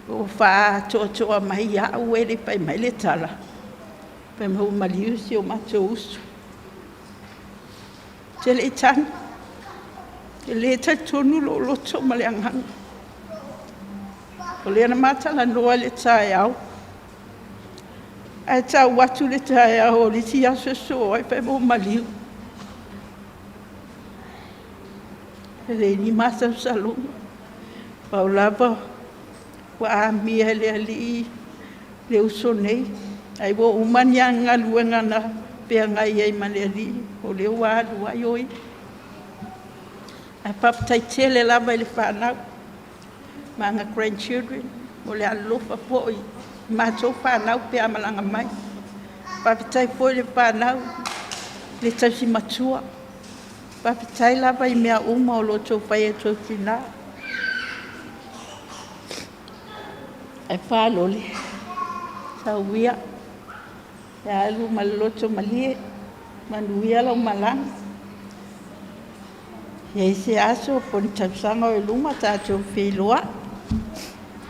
Speaker 8: ua faatoatoa mai au e le i fai mai le tala, fai mai ua maliu si o matou uso. Ou te le i tagi, e le talitonu lou loto ma le agaga. O lea na ma talanoa i le taeao, ae tau atu le taeao o le isi aso e sosoo ai fai mai ua maliu. E leai ni masalosaloga, pau lava ua amia e le Alii le uso nei, ai ua uma ni ana galuega na feagai ai ma le Alii, o lea ua alu ai o ia. Ae faafetai tele lava i le fanau ma ana grandchildren mo le alolofa foi i matou fanau pe a malaga mai. Faafetai foi i le fanau i le tausi matua. Faafetai lava i mea uma o lo o outou faia i tou tina. Ae Faalole, tau ia, e alu ma le loto malie, manuia lau malaga. E i ai se aso po o ni tausaga o i luma tatou feiloai.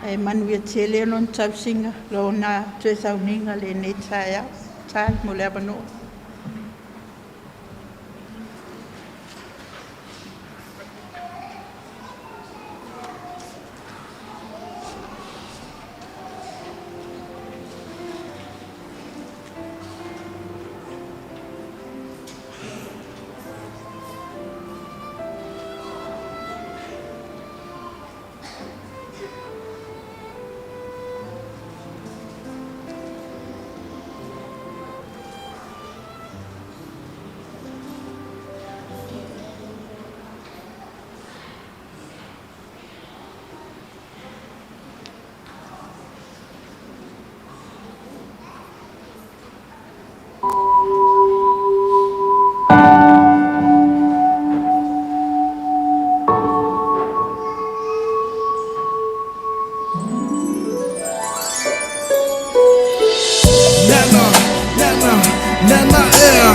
Speaker 8: Ae manuia tele lona tausiga, lona toe sauniga i lenei taeao. Faafetai mo le avanoa.
Speaker 9: Nana, nana, nana ea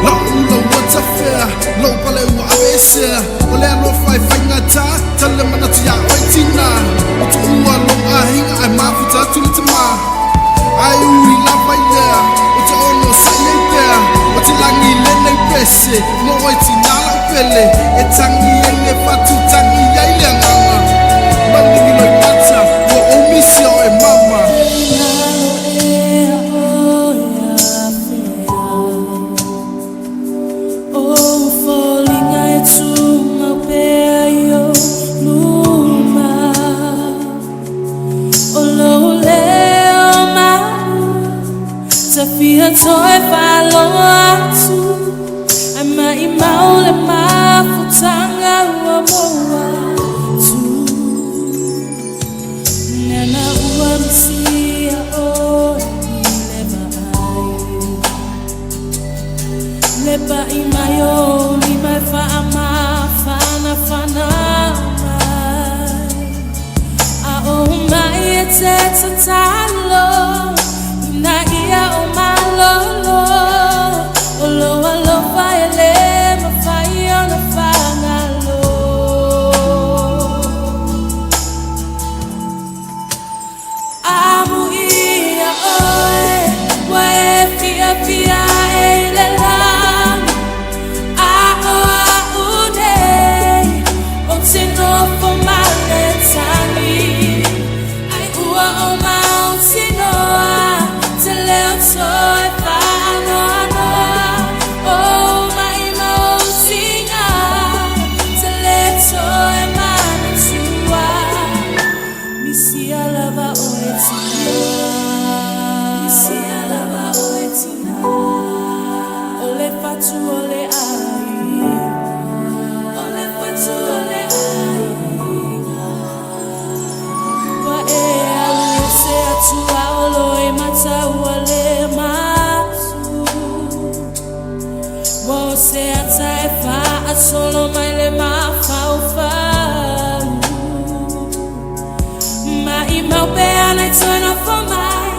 Speaker 9: La'u ula ua tafea Lou pale ua aveesea O le alofa e faigata Tale manatu iā oe tina Ua tuua lou aiga Ae mafuta atu le tama Ae ui lava i lea Ou te onosai ai pea O te lagi lenei pese Mo oe tina la'u pele E tagi ai le fatu Tagi ai le agaga Maligi loimata Ua ou misia oe mama.
Speaker 10: Pai mai o lima e faamafanafana mai. A o mai e te tatalo ina ia o malolo. O lo alofa e le mafai ona fagalo. Amuia oe, ua e fiafia e i le lagi. A o a'u nei, ou te nofo ma le tagi. Ai ua ou mautinoa, te le o toe faanoanoa. O maʻimau tiga, te le toe manatua. Misia lava oe tina. Misia lava oe tina. O le fatu o le aiga. O le fatu o le aiga. Ua e alu ese atu a o loi matau a le matu. Ua o se ata e faasolo mai le mafaufau. Maʻimau pe ana i toe nofo mai.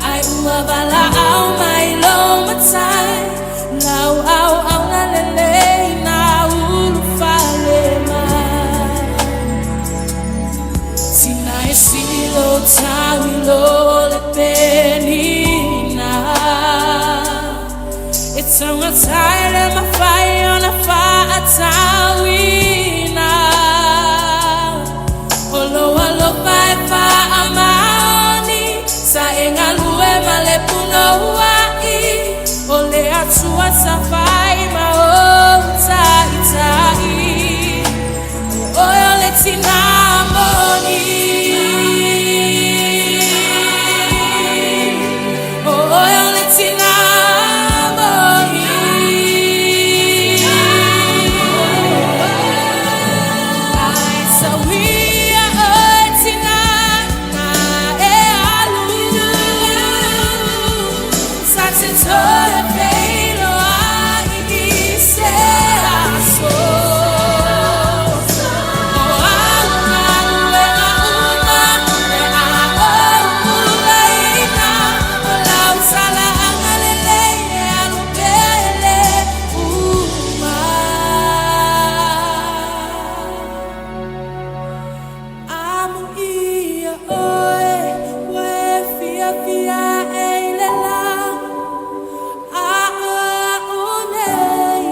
Speaker 10: Ai ua valaau mai lo matai. Lau au au na lelei na ulu fale mai. Tina e silo tau i lo le penina. E taugata e le mafai ona faatauina. O lou alofa e faamaoni. Sa e galue ma le punouai. O le Atua tafai ma ou taitai. O oe o le tina moni. O oe o le tina moni. Ai sauia oe tina na e alu. Sa te toe feiloai i se aso. O au galuega uma o le a ou ulaina. O lau talaaga lelei e alu pea e lē uma. Amuia oe, ua e fiafia e i le lagi. A o a'u nei,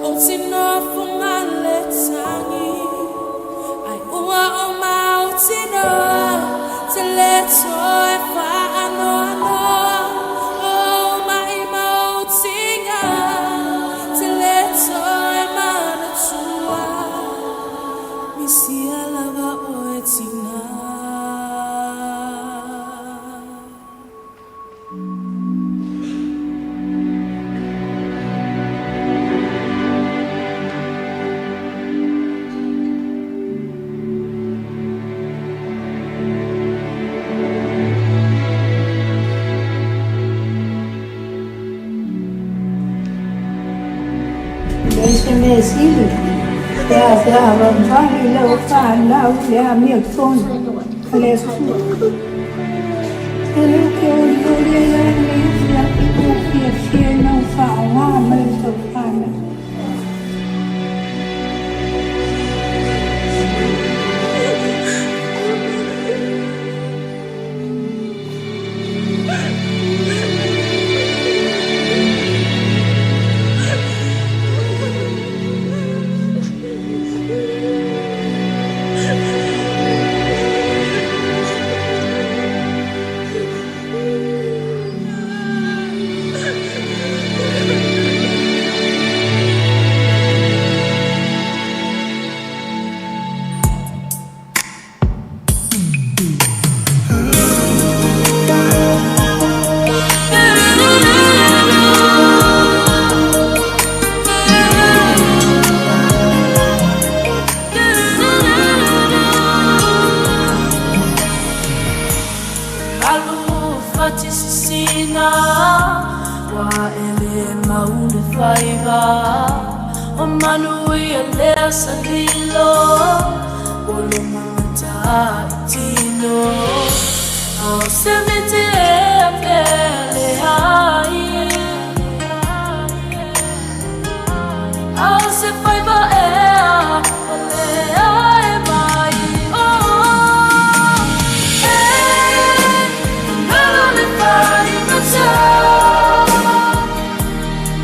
Speaker 10: ou te nofo ma le tagi. Ai ua ou mautinoa, te le toe faanoanoa. O maʻimau tiga, te le toe manatua. Misia lava oe tina.
Speaker 11: Le se mea sili, pe a pe a vavali lau whanau le a mea tonu, a le atua. E leo ke oli oli ai ai le fia i o fia fia nau wha o ngā mai tau whanau.
Speaker 10: Alu fati sisina, ua e le le mau le faiva O manuia lea sa lilo Ua loma mata i tino A o se miti ea pea le ai A o se faiva ea o le ae mai Oh, e ngalo le faigata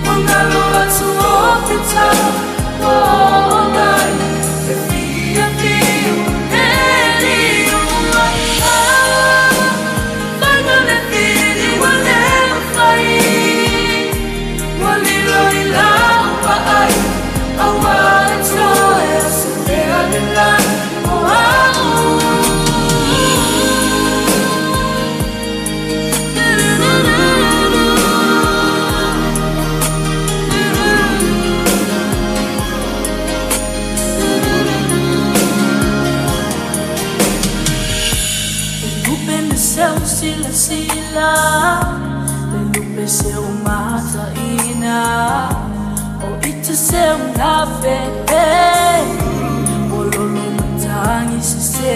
Speaker 10: Ua galo atu o fita o mai E fia fiu le liua Ah, faiga le fili ua le mafai Ua lilo i lau vaai Aua e toe o se mea le lagi mo au. Le lupe le seu silasila Le lupe seu mataina O ita seu gafefe O lolo matangi sese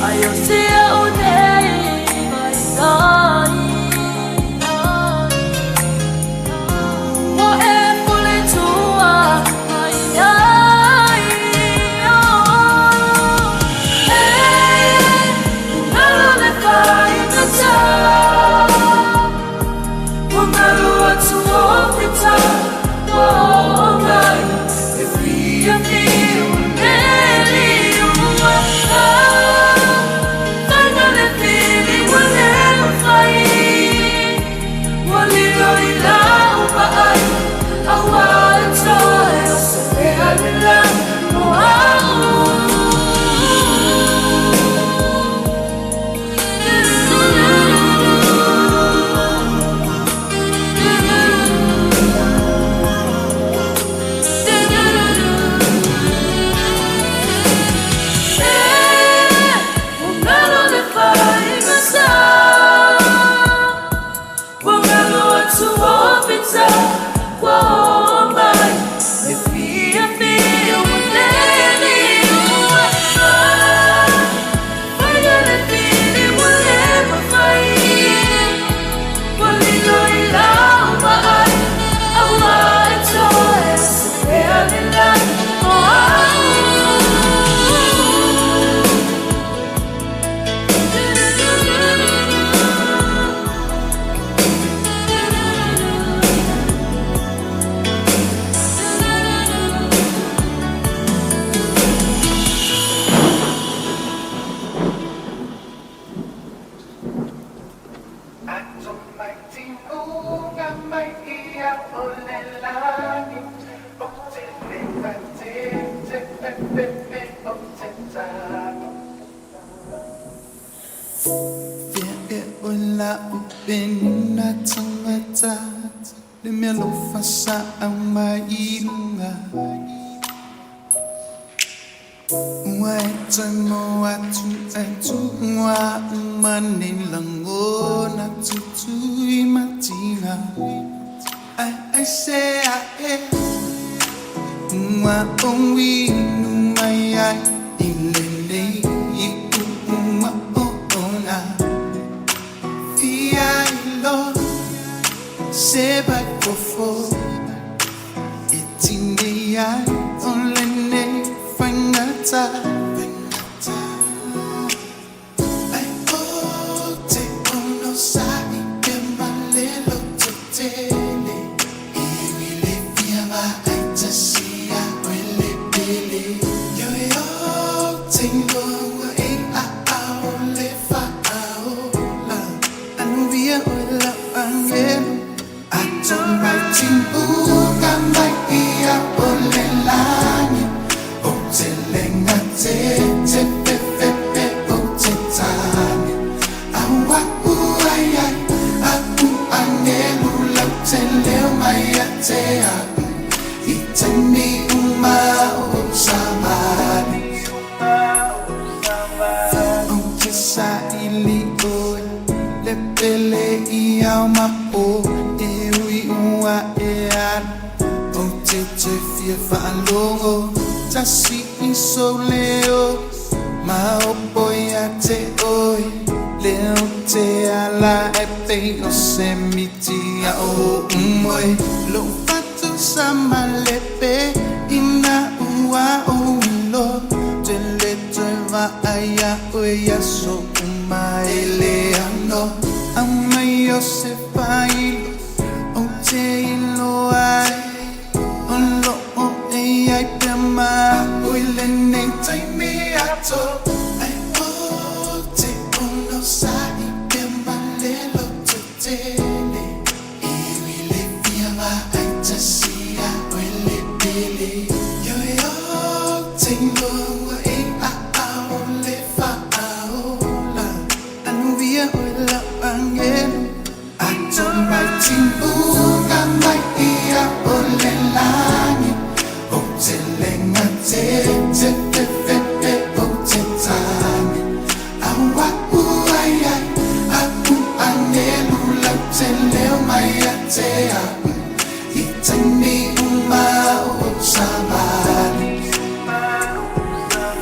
Speaker 10: Ai o sia o nei mai tai O e pule tua mai ai oh. E ngalo le faigata Ua galo atu o fita o mai E fia fiu le liua Ah, faiga le fili ua le mafai Ua lilo i lau vaai Aua e toe o se mea le lagi mo au. E ua galo le faigata Ua galo atu o fita ua o mai E fia fiu le liua Ah, faiga le fili ua le mafai Ua lilo i lau vaai Aua e toe o se mea le lagi mo au.
Speaker 9: Fia e o la upenina tangata Le mea lofa sa au mai lunga Ua e tai mo atu e tuua umane langona tutui matina Ai ai se a e Ua o inu mai ai i lenei i ua o ona Fia ilo se vai fofo E tine ai o lenei faigata Ai o te ono sa i ke malelo te tele I le fia va ai tasia o le pele Yo yo te loa e a a o le fa a o la Anuvia o la angelo Ato mai tinuga mai ia o le lani O te lenga te te pe pe pe o te tane Aua ua ai a u angelu lau te leo mai a te a I te mi uma o samani O te sa ili oe Le pele i au mapo E ui
Speaker 12: mua e alu Ou te toe fia faalogo tasi i sou leo Maopo ia te oe Lea ou te ala e pei o se miti a'o umoe Lou fatu sa malepe Ina ua ou iloa Ou te le toe vaai iā oe i aso uma e le ano Aumai o se failo Ou te iloa ai O loo e i ai pea ma a'u i lenei taimi atoa Ae ou te onosai pea ma le lototele E ui i le fia vaai tasi iā oe le pele Ioe ou te iloa ua i aao o le Faaola Anuia oe lau agelu Ato mai timuga mai ia o le lagi Ou te le gatete fefe ou te tagi Au a'u ai ai a'u agelu lau te leo mai ia te a'u I taimi uma o ou savali.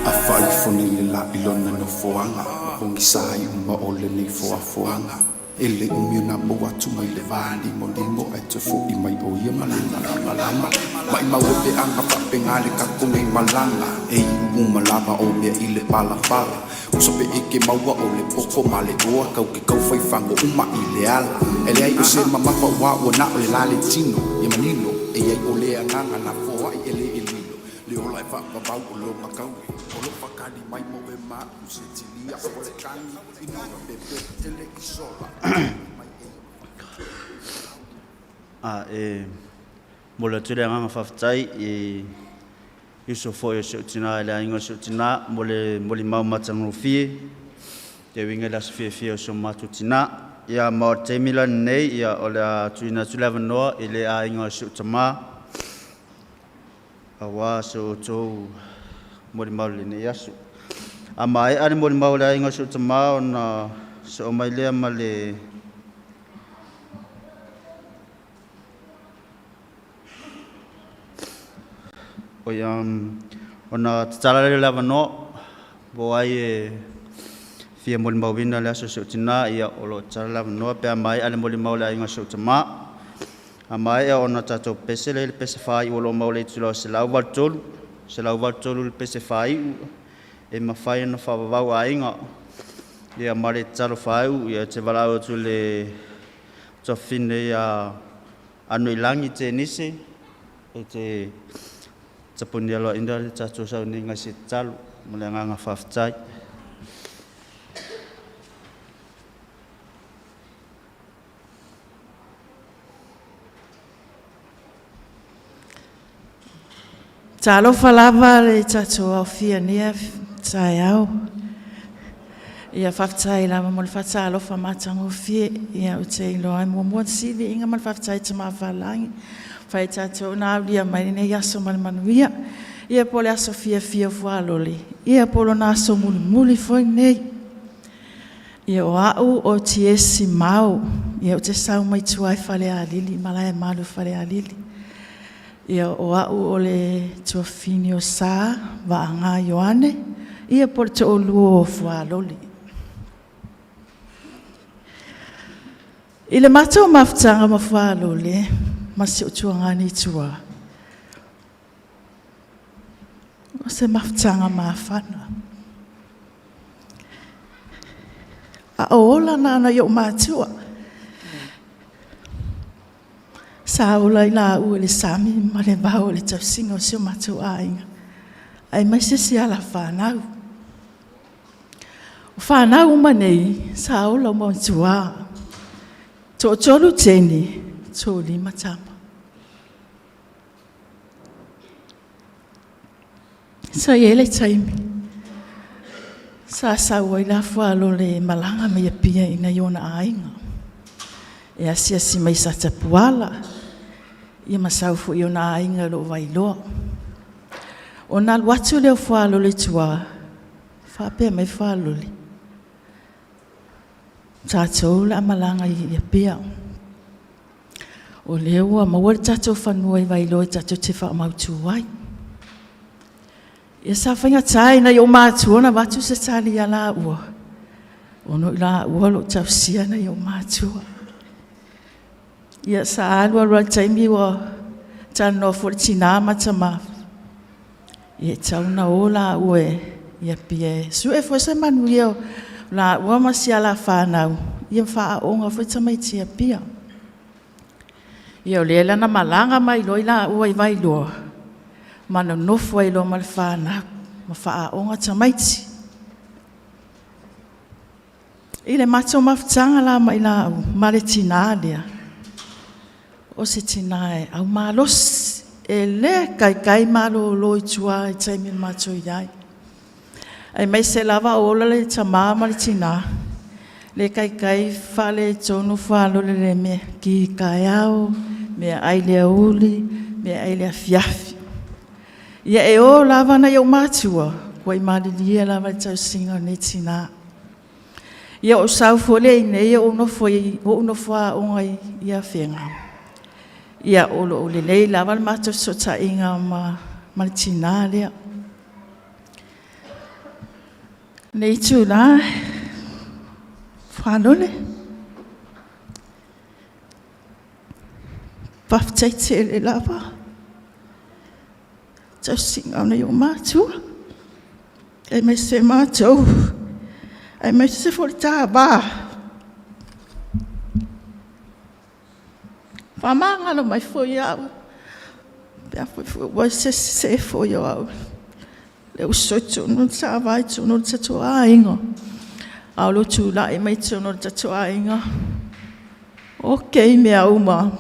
Speaker 13: A faaifo nei le la i lona nofoaga, ma pogisa ai uma o lenei foafoaga. E le umi ona pou atu mai le valimolimo, ae toe fo'i mai o ia ma le malamalama. Maʻimau e peaga faapega le tatou nei malaga, e iu uma lava o mea i le palapala. Uso pe eke maua o le poto ma le oa, kau ke kau fai fago uma i le ala. E leai o se mamafa ua ua na o le la le tino, ia manino, e i ai o le agaga na foai e le e lilo. Le ola e faavavau o lona kaui, o lo fakali mai mo e ma u se tilia o le kani, ina ua pepe tele i sola.
Speaker 1: A e momoli atu le agaga faafetai i uso foi o si ou tinā i le aiga o si ou tinā mo le molimau matagofie e uiga i le aso fiafia o si o matou tinā. Ia ma o le taimi la lenei, ia o le a tuuina atu le avanoa i le aiga o si ou tamā aua so outou molimau i lenei aso. A maea le molimau a le aiga o si ou tamā ona soo mai lea ma le Oi, ona tatala lea o le avanoa po o ai e fia molimauina le aso o si ou tinā, ia o lo o tatala le avanoa pe a maea le molimau a le aiga o si ou tamā. A maea ona tatou pese lea i le pese faaiu o lo o maua i le itula o 183, 183 le pese faaiu e mafai ona faavavau aiga. Ia ma le tatalo faaiu, ia te valaau atu i le tuafafine ia Anoilagi Tenise e te tapunia loaina le tatou sauniga i se tatalo ma le agaga faafetai.
Speaker 2: Talofa lava le tatou aofia nei taeao. Ia faafetai lava mo le faatalofa matagofie. Ia ou te iloa ai muamua le siliiga ma le faafetai i Tamafailangi. Fai tatou na aulia mai lenei aso ma le manuia. Ia po o le aso fiafia o Fualole, ia po o lona aso mulimuli foi lenei. Ia o au o Tiesi Mao, ia ou te sau mai tua i Falealili, Malaemalu Falealili. Ia o au o le tuafafine o Sa Vaaga Ioane, ia po o le toalua o Fualole. I le matou mafutaga ma Fualole ma si ou tuagane i tua, o se mafutaga mafana. A o ola na ana i ou matua. Sa ola i laua i le sami ma le vao i le tausiga o si o matou aiga, aemaise si ala fanau. O fanau uma nei, sa ola uma i tua. Toatolu teine, toalima tama. Sa i ai le taimi sa sau ai la Fualole e malaga mai Apia i nai ona aiga e asiasi mai i Satapuala, ia ma sau foi i ona aiga i loo Vailoa. Ona alu atu lea o Fualole i tua, faapea mai Fualole, tatou o le a malaga i Apia. O lea ua maua le tatou fanua i Vailoa e tatou te faamautu ai. Ia sa faigata i nai ou matua ona avatu se tali ia laua, ona o i laua o lo o tausia nai ou matua. Ia sa alu alu lava le taimi ua talanoa foi le tina ma tama, ia e tatau ona o laua i Apia e sue foi se manuia o laua ma si ala fanau, ia faaaooga foi tamaiti i Apia. Ia o lea la na malaga mai loa i laua i Vailoa, ma nonofo ai loa ma le fanau, ma faaaooga tamaiti. I le matou mafutaga la ma i laua ma le tina lea, o se tina e aumalosi, e le taitai malolo i tua i taimi na matou i ai. Aemaise lava o ola le tama ma le tina, le taitai faaletonu faalole i le mea ki taeao, meaai le aoauli, meaai le afiafi. Ia e o lava nai ou matua, ua malilie lava i le tausiga o lenei tina. Ia ou sau foi lea i inei ou nofo aoga i Afega, ia o lo o lelei lava le matou fesootaiga ma le tina lea. I lenei itula, Fualole, faafetai tele lava i le tausiga o nai ou matua, aemaise matou, aemaise foi le ta va. Faamagalo mai foi au, pe afai foi ua i se sese foi o au, le uso i totonu o le ta va i totonu o le tatou aiga, a o lou tulai mai totonu o le tatou aiga, ok mea uma.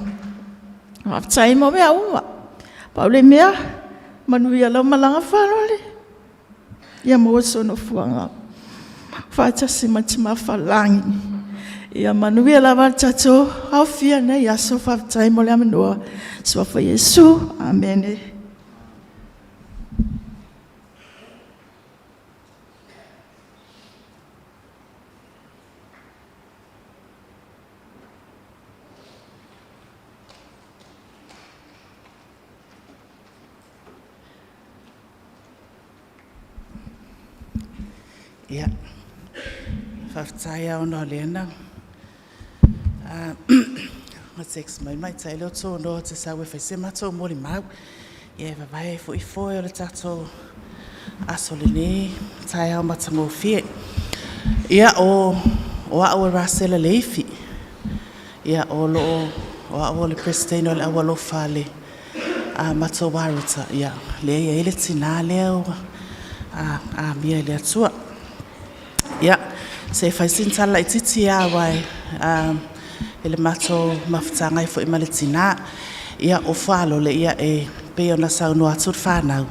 Speaker 2: Faafetai mo mea uma. Pau le mea, manuia lau malaga Fualole, ia maua sou nofoaga faatasi ma le Tama Faalelagi. Ia manuia lava le tatou aofia i lenei aso. Faafetai mo le avanoa. I le Suafa o Iesu. Amene.
Speaker 7: Ia, faafetai lava ona o lea na text mai le tamaitai lea o Tonoa ou te sau e fai se matou molimau. Ia e vavae ai foi foe o le tatou aso i lenei taeao matagofie. Ia, o au o Rasella Leifi, ia o au o le Peresetene o le Aualofa a le matou Wairata, lea e i ai le tina lea ua amia e le Atua. Ia, se i fai sina tala laitiiti lava aua i le matou mafutaga ai foi ma le tina. Ia, o Fualole, e pei ona saunoa atu le fanau,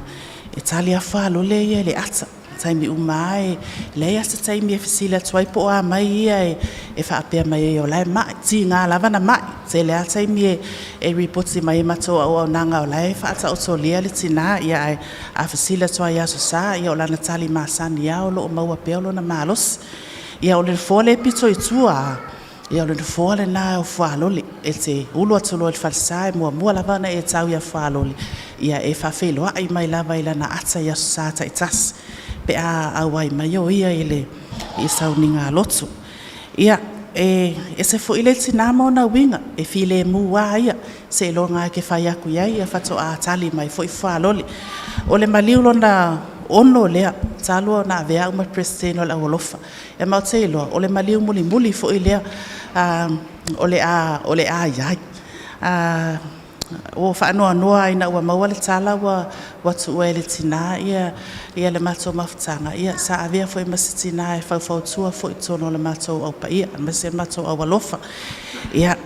Speaker 7: e tali lava Fualole ia i le ata. O taimi uma lava e leai lava se taimi e fesili atu ai po o a mai ia e faapea mai ai o la e mai. E tiga lava ona mai. E tele lava taimi e lipoti mai ai i matou auaunaga o la e faataotolia le tina, ae a fesili atu lava i Aso Sa, ia o lana tali masani lava o lo o maua pea lona malosi. Ia o le nofoa lea e pito i tua lava, ia o le nofoa lena o Fualole. E te ulu atu loa i le falesa e muamua lava ona e tau ia Fualole, ia e faafeiloai mai lava i lana ata i Aso Sa taitasi pe a auai mai o ia i le sauniga lotu. Ia, e ese foi le tina ma ona uiga, e filemu lava ia, seiloga lava e te fai atu i ai faatoa tali mai foi Fualole. O le maliu lona 6 lea talu ona avea au ma Peresetene o le Aualofa. E matou te iloa, o le maliu mulimuli foi lea o le a i ai. Ua ou faanoanoa lava ina ua maua le tala ua tuua e le tina le matou mafutaga, ia sa avea foi ma se tina e faufautua foi i totonu o le matou Au Paia aemaise le matou Aualofa. Ia,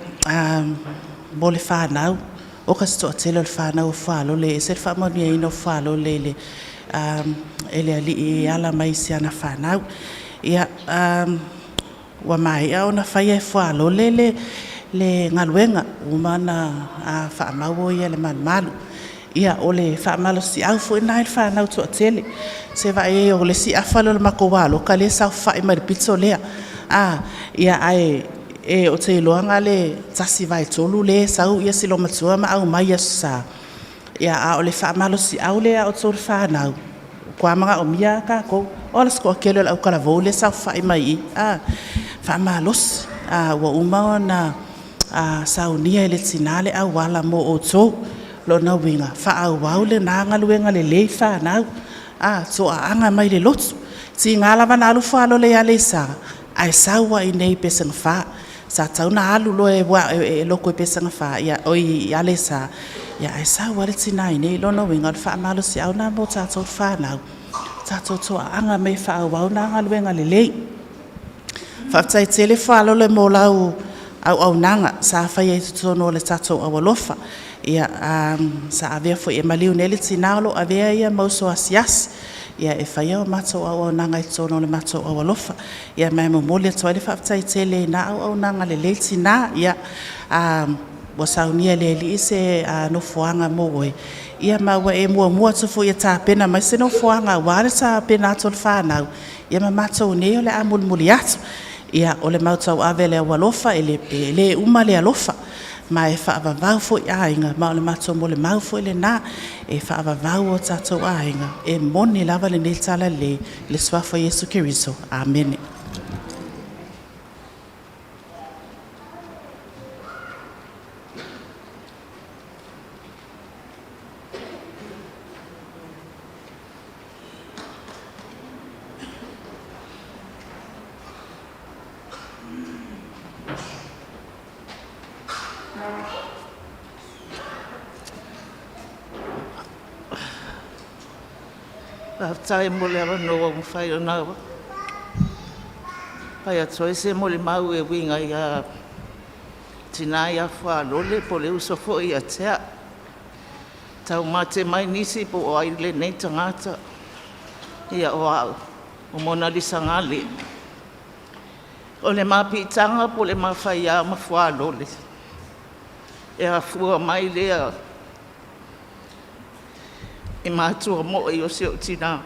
Speaker 7: mo le fanau, oka se toatele o le fanau o Fualole, e ese le faamanuiaina o Fualole e le Alii e ala mai i si ana fanau. Ia, ua maea ona faia e Fualole le galuega, ua uma ona faamau o ia i le malumalu. Ia, o le faamalosiau foi lena i le fanau toatele. Se vaai i ai o le isi afa lea o le matou aloka lea e saofafai mai le pito lea. Ae
Speaker 14: E o te iloaga le 1/3 lea e sau si olomatua ma aumai i Aso Sa, ia a o le faamalosiau lea a outou le fanau, ua matua manaomia lava tatou. O le isi toatele o le autalavou lea e saofafai mai i i, faamalosi, ua uma ona saunia e le tina le auala mo outou. O lona uiga, faaauau lena galuega lelei fanau, toaaga mai le lotu. E tiga lava ona alu Fualole i Aleisa, ae sau lava i inei i Pesega 4. Sa tatau ona alu loa e lotu i Aleisa, ae sau lava le tina i inei. O lona uiga, o le faamalosiau lena mo tatou le fanau, tatou toaaga mai e faaauau lena galuega lelei. Faafetai tele Fualole mo lau auaunaga sa faia i totonu o le tatou aualofa. Sa avea foi e maliu nei le tina o lo o avea ia ma uso asiasi e faia a matou auaunaga i totonu o le matou aualofa. Ma e momoli atu ai le faafetai tele i lena auaunaga lelei tina. Ua saunia e le Alii se nofoaga mo oe, ma ua e muamua atu foi e tapena mai se nofoaga aua le tapena atu o le fanau, ma matou nei o le a mulimuli atu. O le matou ave i le aualofa, e le uma le alofa, ma e faavavau foi aiga, ma o le matou molimau foi lena, e faavavau o tatou aiga. E moni lava lenei talalelei i le suafa o Iesu Keriso. Amene.
Speaker 7: Faafetai mo le avanoa ua mafai ona fai atu ai se molimau e uiga ia tina ia Fualole po o le uso foi ia Tea. Taumate mai nisi po o ai lenei tagata. Ia o au, o Monalisa Gale. O le ma piitaga po o le ma faiā ma Fualole, e afua mai lea i matua moi o si ou tinā.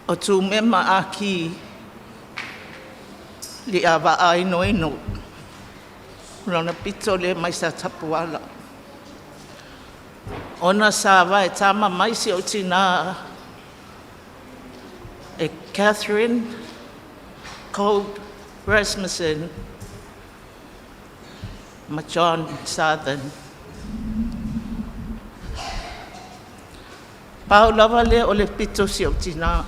Speaker 7: O Tumema Aki Li'ava'a Inoino, lona pito lea mai Satapuala. Ona sa vaetama mai si ou tinā e Catherine Cope Rasmussen ma John Southern. Pau lava lea o le pito o si ou tinā.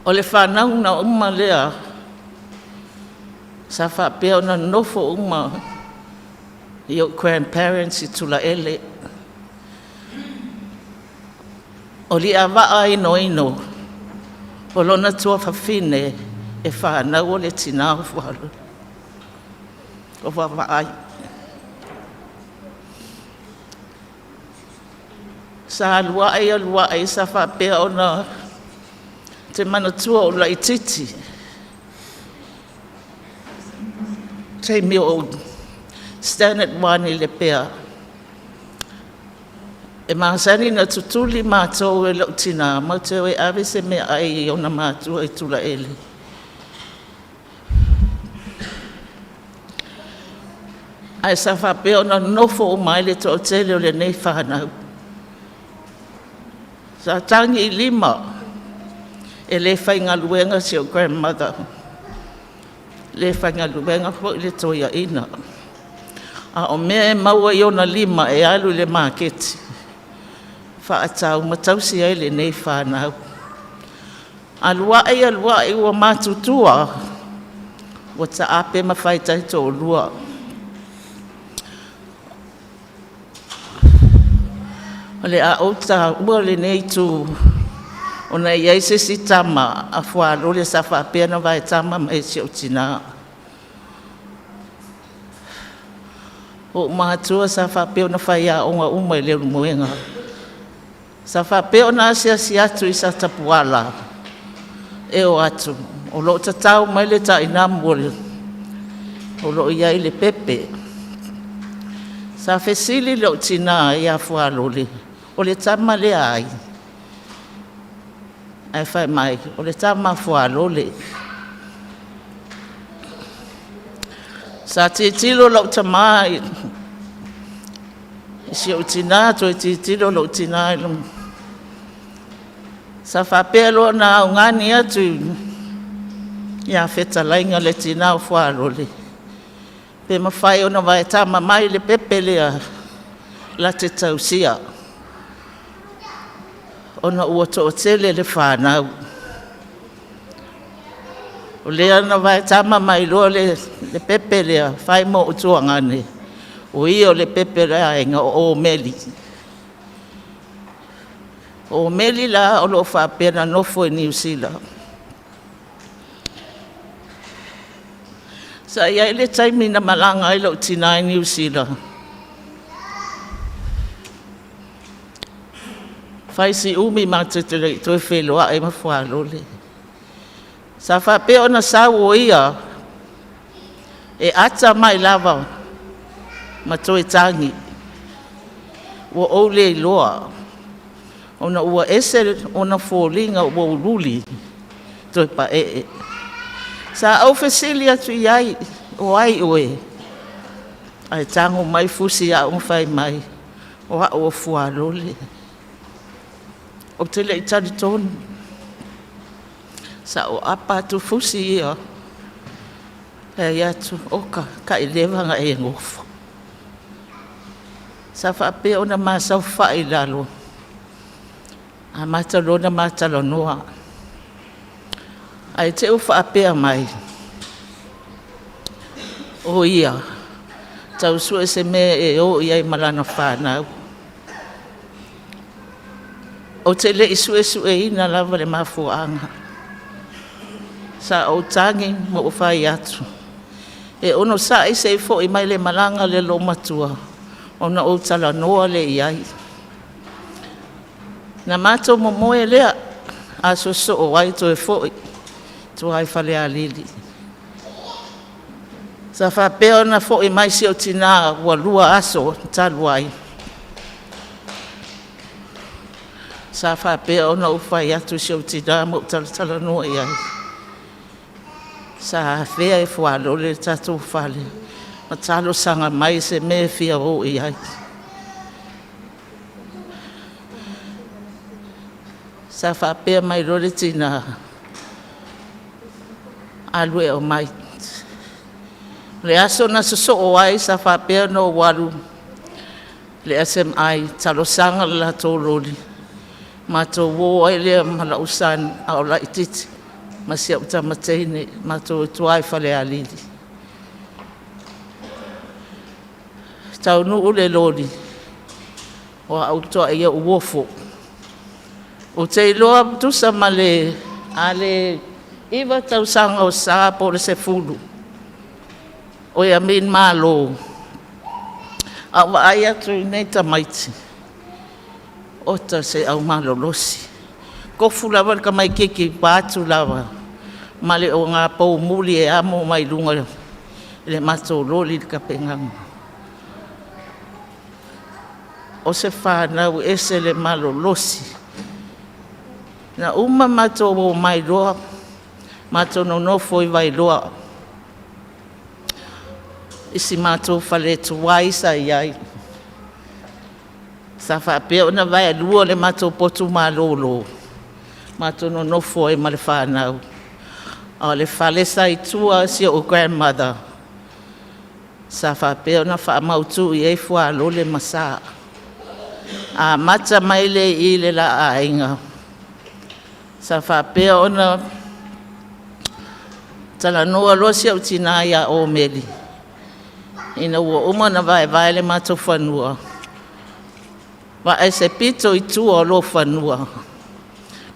Speaker 7: O le fanauga uma lea sa faapea ona nonofo uma i ou grandparents i Tulaele. O Li'ava'a Inoino, o lona tuafafine e fanau o le tinā o Fualole, o Vaavaai. Sa alu ae alu ae sa faapea ona te manatua o laitiiti taimi o Standard 1 i Lepea. E masani ona tutuli matou e lou tinā matou te o e ave se meaai i ona matua i Tulaele. Ae sa faapea ona nonofo uma ai le toatele o lenei fanau. Sa tagi i lima e le faigaluega si ou grandmother, le faigaluega foi le toeaina. A o mea e maua i ona lima e alu i le maketi, faatau ma tausi ai lenei fanau. Alu ae alu ae ua matutua, ua taape ma fai taitoalua. O le a ou taua lenei itu ona e i ai se isi tama a Fualole sa faapea ona vaetama mai e si ou tinā. O ou matua sa faapea ona faiaoga uma i Leulumoega. Sa faapea ona asiasi atu i Satapuala e o atu O loo tatau mai le tainamu o le o loo iai le pepe. Sa fesili lou tinā ia Fualole, o le tama lea a ai? Ae fai mai, o le tama a Fualole. Sa tilotilo lou tamā i si ou tinā, toe tilotilo lou tinā i lona. Sa faapea loa ona augani atu ia Fetalaiga le tinā o Fualole, pe mafai ona vaetama mai le pepe lea late tausia, ona ua toatele le fanau. O lea na vaetama mai loa le pepe lea fai mo utuagane, o ia o le pepe o le aiga o Omeli. O Omeli la o loo faapea na nofo i Niu Sila. Sa i ai le taimi na malaga ai lou tinā i Niu Sila, fai si umi matou te le i toe feiloai ma Fualole. Sa faapea ona sau o ia e ata mai lava ma toe tagi. Ua ou le iloa ona ua ese ona foliga ua uliuli toe paee. Sa ou fesili atu i ai, o ai oe? Ae tago mai fusi au ma fai mai, o au o Fualole. Ou te le i talitonu. Sa ou apa atu fusi ia, fai atu, oka, taileva na e nofo. Sa faapea ona ma saofai i lalo, amata loa ona ma talanoa. Ae te i ua faapea mai, o ia, tau sue se mea e o i ai ma lana fanau. Ou te le i suesueina lava le mafuaaga. Sa ou tagi ma ou fai atu, e onosai se i foi mai le malaga le loomatua, ona ou talanoa lea i ai. Na matou momoe lea, a soosoo ai toe foi, tua i Falealili. Sa faapea ona foi mai si ou tinā ua 2 aso talu ai. Sa faapea ona ou fai atu i si ou tinā ma ou talatalanoa i ai. Sa afea e Fualole le tatou fale ma talosaga mai se mea e fia o i ai. Sa faapea mai loa le tinā, alu e aumai. O le aso na sosoo ai sa faapea ona ou alu le SMI talosaga le latou loli, matou o ai lea ma lou son a o laitiiti ma si au tama teine, matou o i tua i Falealili. Taunuu le loli, o au toa ia uofo. Ou te iloa tusa ma le ale 9 tausaga o sa po o le 10. O ia min malo. A o vaai atu i nei tamaiti, ota se au malolosi. Tofu lava le tamaititi pa atu lava ma le o ngā pou muli e amo mai lunga i le matou loli le tapenaga. O se whānau ese le malolosi. Na uma matou o mai loa, matou nonofo i Vailoa. I si matou fale tuai sa i ai. Sa faapea ona vaelua le matou potu malolo, matou nonofo ai ma le whānau. A o le fale sa i tua si o grandmother, sa faapea ona faamautu i ai Fualole ma Sa. Amata mai le i le la aiga. Sa faapea ona talanoa loa si au tinā ia Omeli, ina ua uma na vaevae le matou fanua, vaai se pito i tua o lo fanua,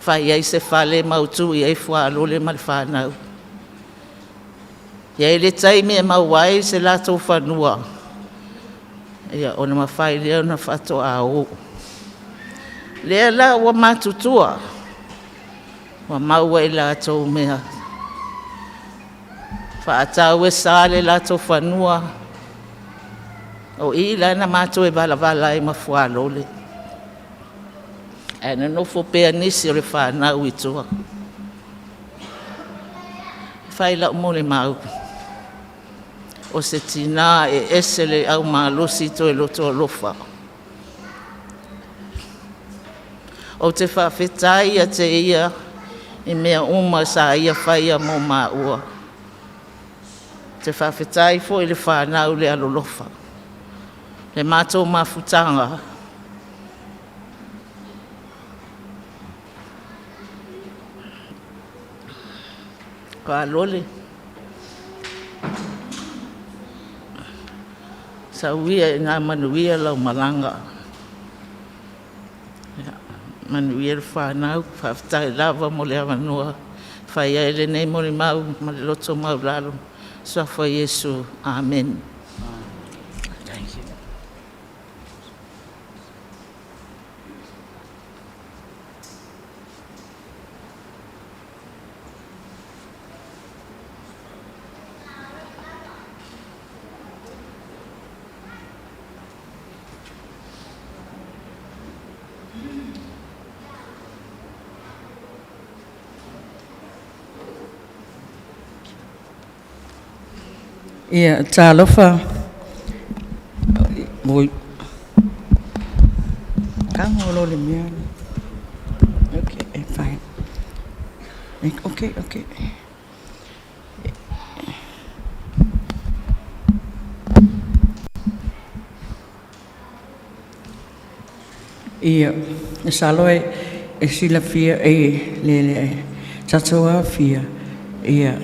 Speaker 7: fai ai se fale mautu i ai Fualole ma le whānau. Ia i le taimi e mau ai se latou fanua, ia ona mawhai lea ona whaatoa o. Lea la ua matutua, ua maua i latou mea Faatau e sa le latou fanua, o i la na matou e valavala ai ma fualole. Ae nonofo pea nisi o le fanau i tua. Fai lau molimau, o se tinā e ese le aumalosi toe loto alofa. Ou te faafetai ia te ia i mea uma sa ia faia mo maua. Te faafetai foi le whānau le alolofa. Le mātou mafutaga, Kalole. Sauia e ngā manuia lau malanga. Manuia le whānau, faafetai lava mo le avanoa. Fai ai lenei molimau ma le loto maulalo. Suafa Iesu. Amen. Thank you.
Speaker 8: Ia, talofa. Oi. Kanga o lo le mea. Okay, fine. Okay. Ia, e salo e e silafia e le le tatou afia ia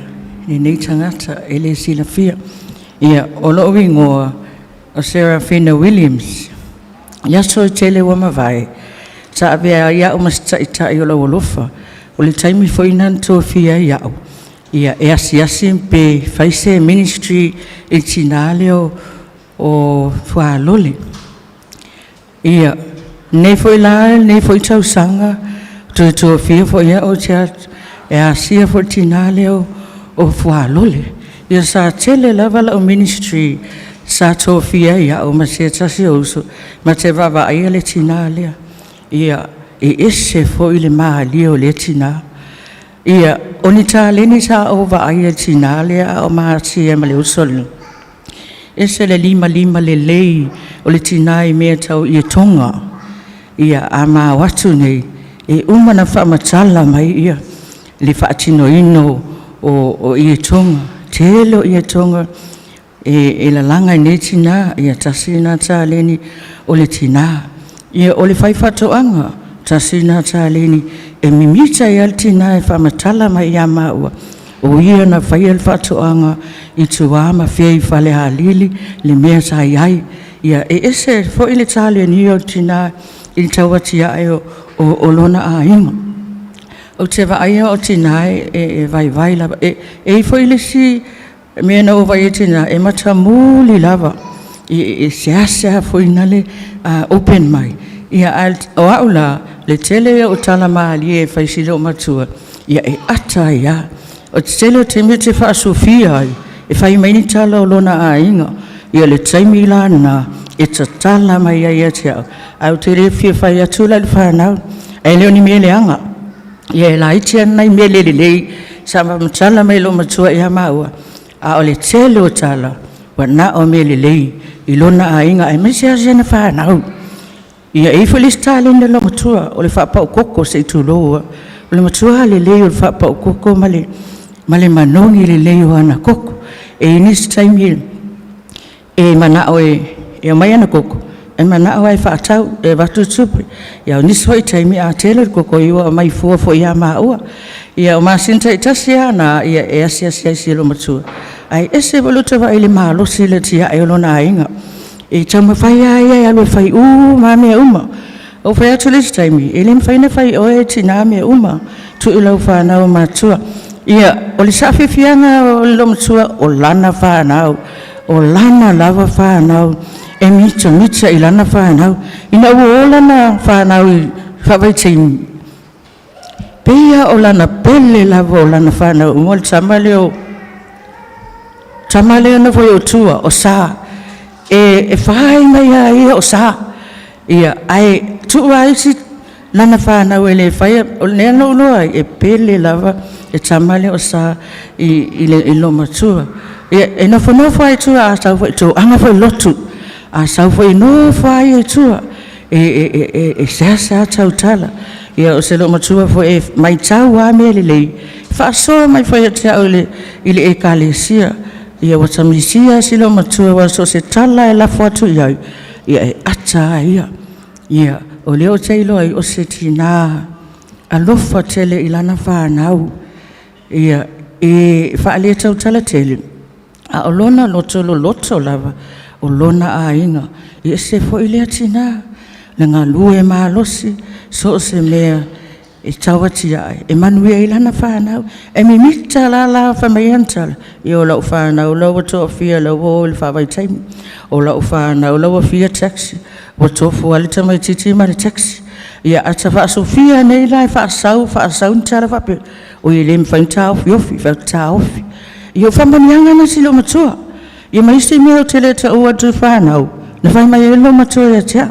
Speaker 8: lenei tagata e le silafia. Ia, o lou igoa o Serafina Williams. Ia aso e tele ua mavae, sa avea ai au ma se taʻitaʻi o lau alofa. O le taimi foi na tofia ai au, ia e asiasi pe fai se ministry i tinā lea o Fualole. Ia, nei foi la, nei foi tausaga, toe tofia foi au e asia foi tinā lea o Fualole. Ia sa tele lava lau ministry sa tofia ai au ma se tasi o uso, ma te vaavaaia le tinā lea. Ia, e ese foi le malie o le tinā. Ia, o ni taleni sa ou vaaia i le tinā lea a o masia ma le uso lea. Ese le limalima lelei o le tinā i mea tau ietoga. Ia, a mao atu nei, e uma na faamatala mai ia le faatinoina o ietoga. Tele o ietoga e lalaga i nei tinā, ia tasi lena taleni o le tinā. Ia, o le fai faatoaga, tasi lena taleni e mimita ai lava le tinā e faamatala mai ia maua, o ia na faia le faatoaga i tua ma fea i Falealili le mea sa i ai. Ia, e ese foi le talenia o le tinā i le tauatiae o lona aiga. Ou te vaaia o tinā e vaivai lava. E i foi le isi mea na ou vaai ai tinā, e matamuli lava, e seasea foi na le open mai. Ia, ae o au la, le tele ia o tala malie e fai si loomatua, ia e ata ai lava. O le tele o taimi ou te faasufia ai, e fai mai ni tala o lona aiga. Ia le taimi la lena, e tatala mai ai ia te au. Ae ou te le fia fai atu la i le fanau, ae le o ni mea leaga. Ia e laiti lava nai mea le lelei, sa faamatala mai e loomatua ia maua, a o le tele o tala, ua na o mea lelei i lona aiga, aemaise lava si ana fanau. Ia, e i ai foi le isi taleni a le loomatua, o le faapau koko se i tulou lava. O le matua lelei o le faapau koko ma le manogi lelei o ana koko. E i ai nisi taimi e manao e aumai ana koko, e manao lava e faatau e avatu le tupe. Ia o nisi foi taimi a tele le koko, ia ua aumai fua foi ia maua. Ia o masina taitasi lava na ia e asiasi ai si loomatua. Ae ese foi lou vaai i le malosi i le tiae o lona aiga. E taumafai lava ia e alu e fai uma lava mea uma. Ou fai atu le isi taimi, e le mafai ona fai e oe e tinā mea uma, tuu i lau fanau matutua. Ia, o le saafiafiaga o le loomatua, o lana fanau, o lana lava fanau, e mitamita i lana fanau. Ina ua o lana fanau i faavaitaimi, pei lava o lana pele lava o lana fanau uma, o le tama lea o
Speaker 15: tama lea na nofo i ou tua o Sa, e fai mai lava ia o Sa. Ia, ae tuu lava isi lana fanau e le faia, o lea na ou iloa ai, e pele lava le tama lea o Sa i le loomatua. Ia, e nofonofo lava i tua a sau foi, e toaga foi i le lotu, a sau foi e nofo lava ia i tua, e seasea tautala. Ia o se loomatua foi e matau lava mea lelei, e faasoa mai foi ia te au i le Ekalesia. Ia ua ta misia lava si loomatua aua so o se tala lava e lafo atu i ai, ia e ata lava ia. Ia, o lea ou te iloa ai, o se tina alofa tele i lana fanau. Ia, e faale-tautala tele, a o lona loto loloto lava, o lona aiga. E ese foi lea tina, na galue malosi, so o se mea e tau atiae e manuia ai lana fanau. E mimita la fai mai ana tala, ia o lau fanau la ua toafia la ua o i le faavaitaimi, o lau fanau la ua fia taxi, ua tofu lava le tamaitiiti ma le taxi. Ia a ta faasofia nei la e faasau faasau ni tala faapea, oi e le mafai ona taofiofi, fai atu, taofi. Ia o faamanuiaga na i si loomatua. Ia ma isi mea ou te le taua atu i fanau, na fai mai ai le loomatua ia te au.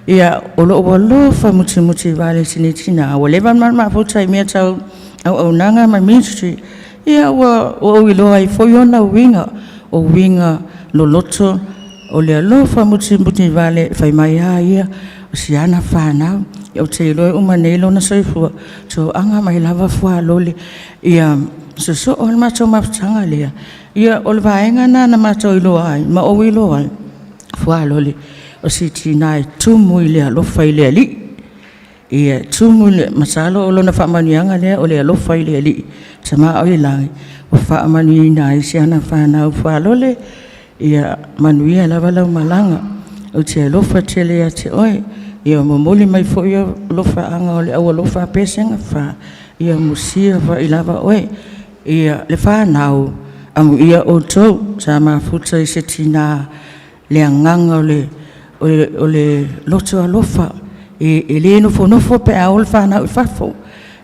Speaker 15: Ia, o lou alofa musumutivale i si nei tina, ua leva ona mafuta i mea tau auaunaga ma ministry, ia ua ou iloa ai foi ona uiga, o uiga loloto, o le alofa musumutivale, fai mai lava ia, o si ana fanau. Ou te iloa e uma nei lona soifua, toaga mai lava fualole. Ia sosoo le matou mafutaga lea, ia o le vaega lena na matou iloa ai ma ou iloa ai, fualole, o si tina e tumu i le alofa i le Alii. Ia tumu, masalo o lona faamanuiaga lea o le alofa i le Alii, Tama oi le lagi, ua faamanuiaina ai si ana fanau. Fualole, ia manuia lava lau malaga, ou te alofa tele ia te oe. Ia momoli mai foi alofaaga o le aualofa a Pesega 4, ia musia foi lava oe. Ia, le fanau, amuia outou sa mafuta i se tina le agaga o le loto alofa, e le nofonofo pe a o le fanau i fafo.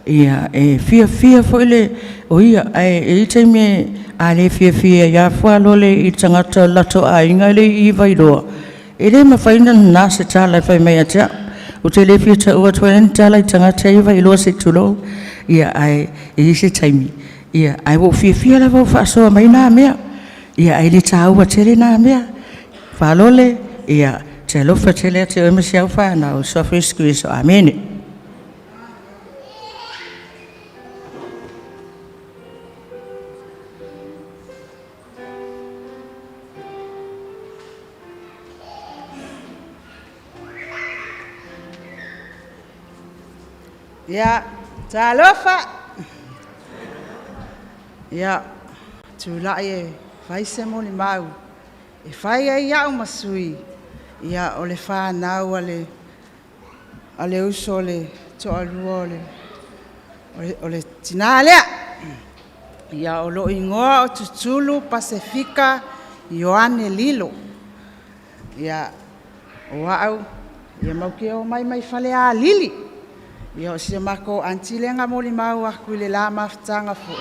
Speaker 15: Ia, e fiafia foi o ia, ae i ai taimi a le fiafia ai lava fualole i le tagata o le latou aiga lea e i Vailoa, e le mafai ona nana se tala e fai mai ia te au. Ou te le fia taua atu ni tala i tagata ia e i Vailoa se i tulou, ia ae i ai se taimi, ae ua ou fiafia lava ua faasoa mai na mea, ae le taua tele na mea. Fualole, ia, ou te alofa tele ia te oe ma si au fanau, i le Suafa o Iesu Keriso. Amene.
Speaker 8: Ia, talofa! Ia, tulai e fai se molimau e fai ai au ma sui ia, o le fanau a le uso o le toalua o le tina lea. Ia, o lou igoa o Tutulu Pasefika Ioane Lilo. Ia, o au, ia matou te omai mai Falealili. Ia, o si a matou aunty lea na molimau atu i le la mafutaga foi,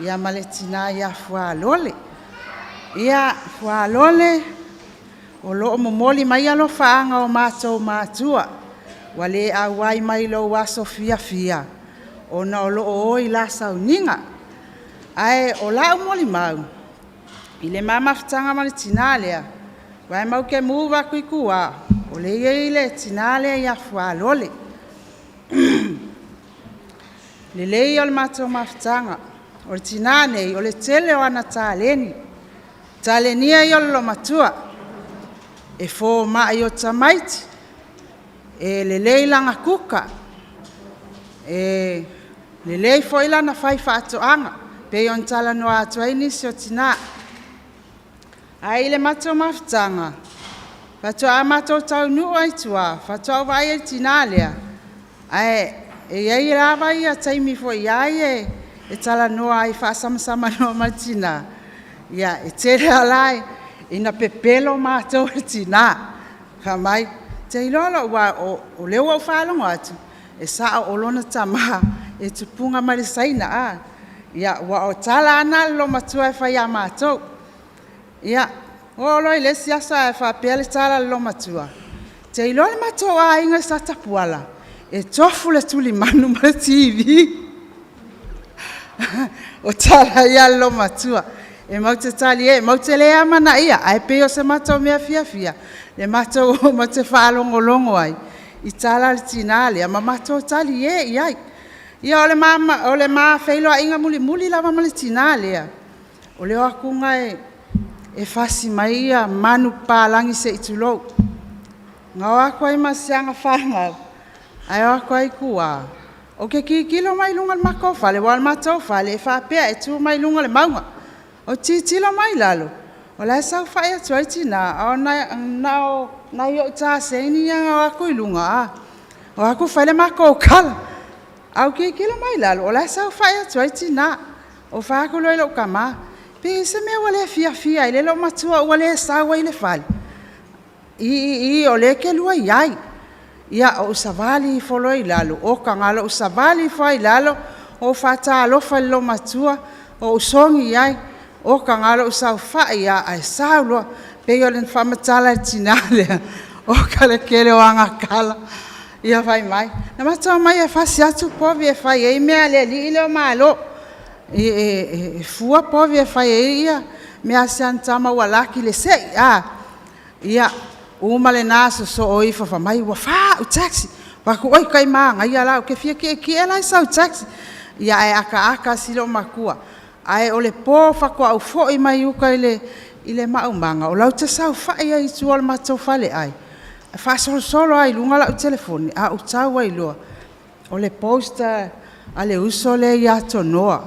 Speaker 8: ia ma le tina ia Fualole. Ia, Fualole, o lo o momoli mai alofaaga o matou matua, ua le auai mai i lou aso fiafia, ona o lo o o i la sauniga. Ae o lau molimau, i le ma mafutaga ma le tina lea, aua e matou te move atu i tua, o lea e i ai le tina lea ia Fualole. Lelei ia o le matou mafutaga, o le tina nei, o le tele o ana taleni, talenia ia o le loomatua, e fomai o tamaiti, e lelei lana kuka, e lelei foi lana fai faatoaga, pei ona talanoa atu ai nisi o tina. Ae i le matou mafutaga, faatoa matou taunuu lava i tua, faatoa ou vaai i le tina lea, ae e i ai lava taimi foi a ia e talanoa ai faasamasamanoa ma le tina, ia e tele lava la ina pepelo matou i le tina. Fai mai, ou te iloa aua o lea ua ou faalogo atu, e sao o lona tama e tupuga mai le Saina a? Ia, aua o tala lava na a le loomatua e fai ia matou.
Speaker 16: Ia, oo loa i le isi aso ae faapea le tala a le loomatua, te iloa le matou aiga i Satapuala, e tofu le tulimanu ma le TV. O tala ia a le loomatua, e matou te talie matou te le amanaia, ae pei o se matou mea fiafia le matou matou te faalogologo ai i tala a le tina lea ma matou talie i ai. Ia o le ma feiloaiga mulimuli lava ma le tina lea, o le o atu e fasi mai manupapalagi se i tulou. Na o atu ai ma si ana fanau ae o atu ai i tua, ou te tilotilo mai luga o le matou fale, aua o le matou fale e faapea e tu mai luga o le mauga. Ou te tilotilo mai i lalo o la e saofai atu ai le tina, a o na o nai ou taseni ia na o atu i luga, o atu fai le matou tala. Ae ou tilotilo mai i lalo o la e saofai atu ai le tina. Ou fai atu loa i lou tama, pe i ai se mea ua le fiafia ai le loomatua ua le sau ai i le fale? I, o lea e te lua i ai. Ia, ou savali ifo loa i lalo, oka, na o lou savali ifo lava i lalo ou faatalofa i le loomatua, ou sogi i ai. Oka, na o lou saofai lava ae sau loa, pei ona faamatala e le tina lea, oka le tele o ana tala. Ia fai mai, na matou omai e fasi atu povi e fai ai mea a le alii lea o Malo. E fua povi e fai ai mea a si ana tama ua laki le sei. Ia, uma lena sosoo ifo fai mai ua 4 au taxi. Ou fai atu, oi tai manaia la, ou te fia tietie la i sau taxi. Ia ae ataata si loomatua. Ae o le po faatoa ou foi mai uta i le maumaga, o la e ou te saofai ai i tua o le matou faleai, e faasolosolo lava i luga lau telefoni, ae ou tau ai loa o le post a le uso lea ia Tonoa.